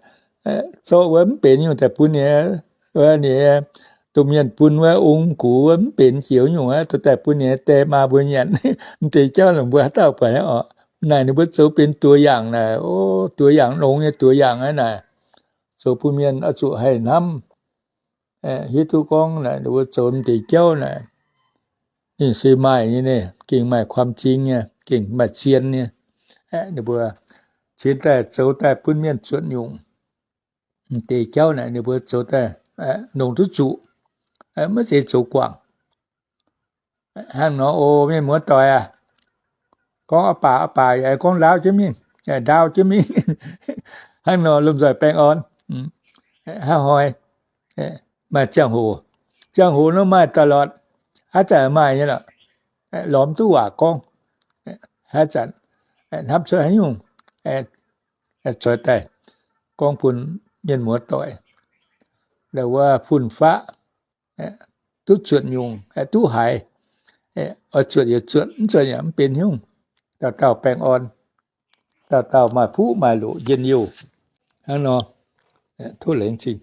Zorqv wuov mv benx nyungc daaih bun ninh, wuov ninh domh mienh bun wuov ong-gux wuov mv benx jiex nyungc aqv, dorh daaih bun ninh nyei die maa mbuo nyanc. M'deix jauv longc mbuo haaix dauh buatc nyei orqc. Naaic ninh mbuo zoux benx ตัวอย่าง naaic, o, ตัวอย่าง nongx nyei ตัวอย่าง aqv naaic. Zoux bun mienh oix zuqc haih hnamv, hiuv duqv gorngv naaic ninh mbuo zoux m'deix jauv naaic, ninh se maaih nyei, gengh maaih ความจริง nyei, gengh maaih zien nyei. Ninh mbuo cingx daaih zoux daaih bun mienh cuotv nyungc. M'deix jauv naaic ninh mbuo zoux daaih nongx duqv zuqc, maiv zeiz zoux guangc. Hnangv nor, o mienh muoz-doic aac, gorngv a'baac, a'baac yaac gorngv ndaauv jienv mingh, ndaauv jienv mingh. Hnangv nor lomh nzoih baengh orn, hnangv hnoi maaih ziangh hoc, ziangh hoc nor maaih ตลอด, haaix zanc maaih nyei lorqc. Lorz mv duqv waac gorngv, haaix zanc hnamv cuotv haaix nyungc, zoux daaih gorngv bun mienh muoz-doic, wuov fun-faqv duqv zuotc nyungc, duqv haiz. Oix zuotc yaac zuotc, mv zuotc yaac mv benx nyungc. Dauh dauh baengh orn, dauh dauh maaih fuqv maaih loqc njien-youh. Hnangv nor, tov laengz zingh.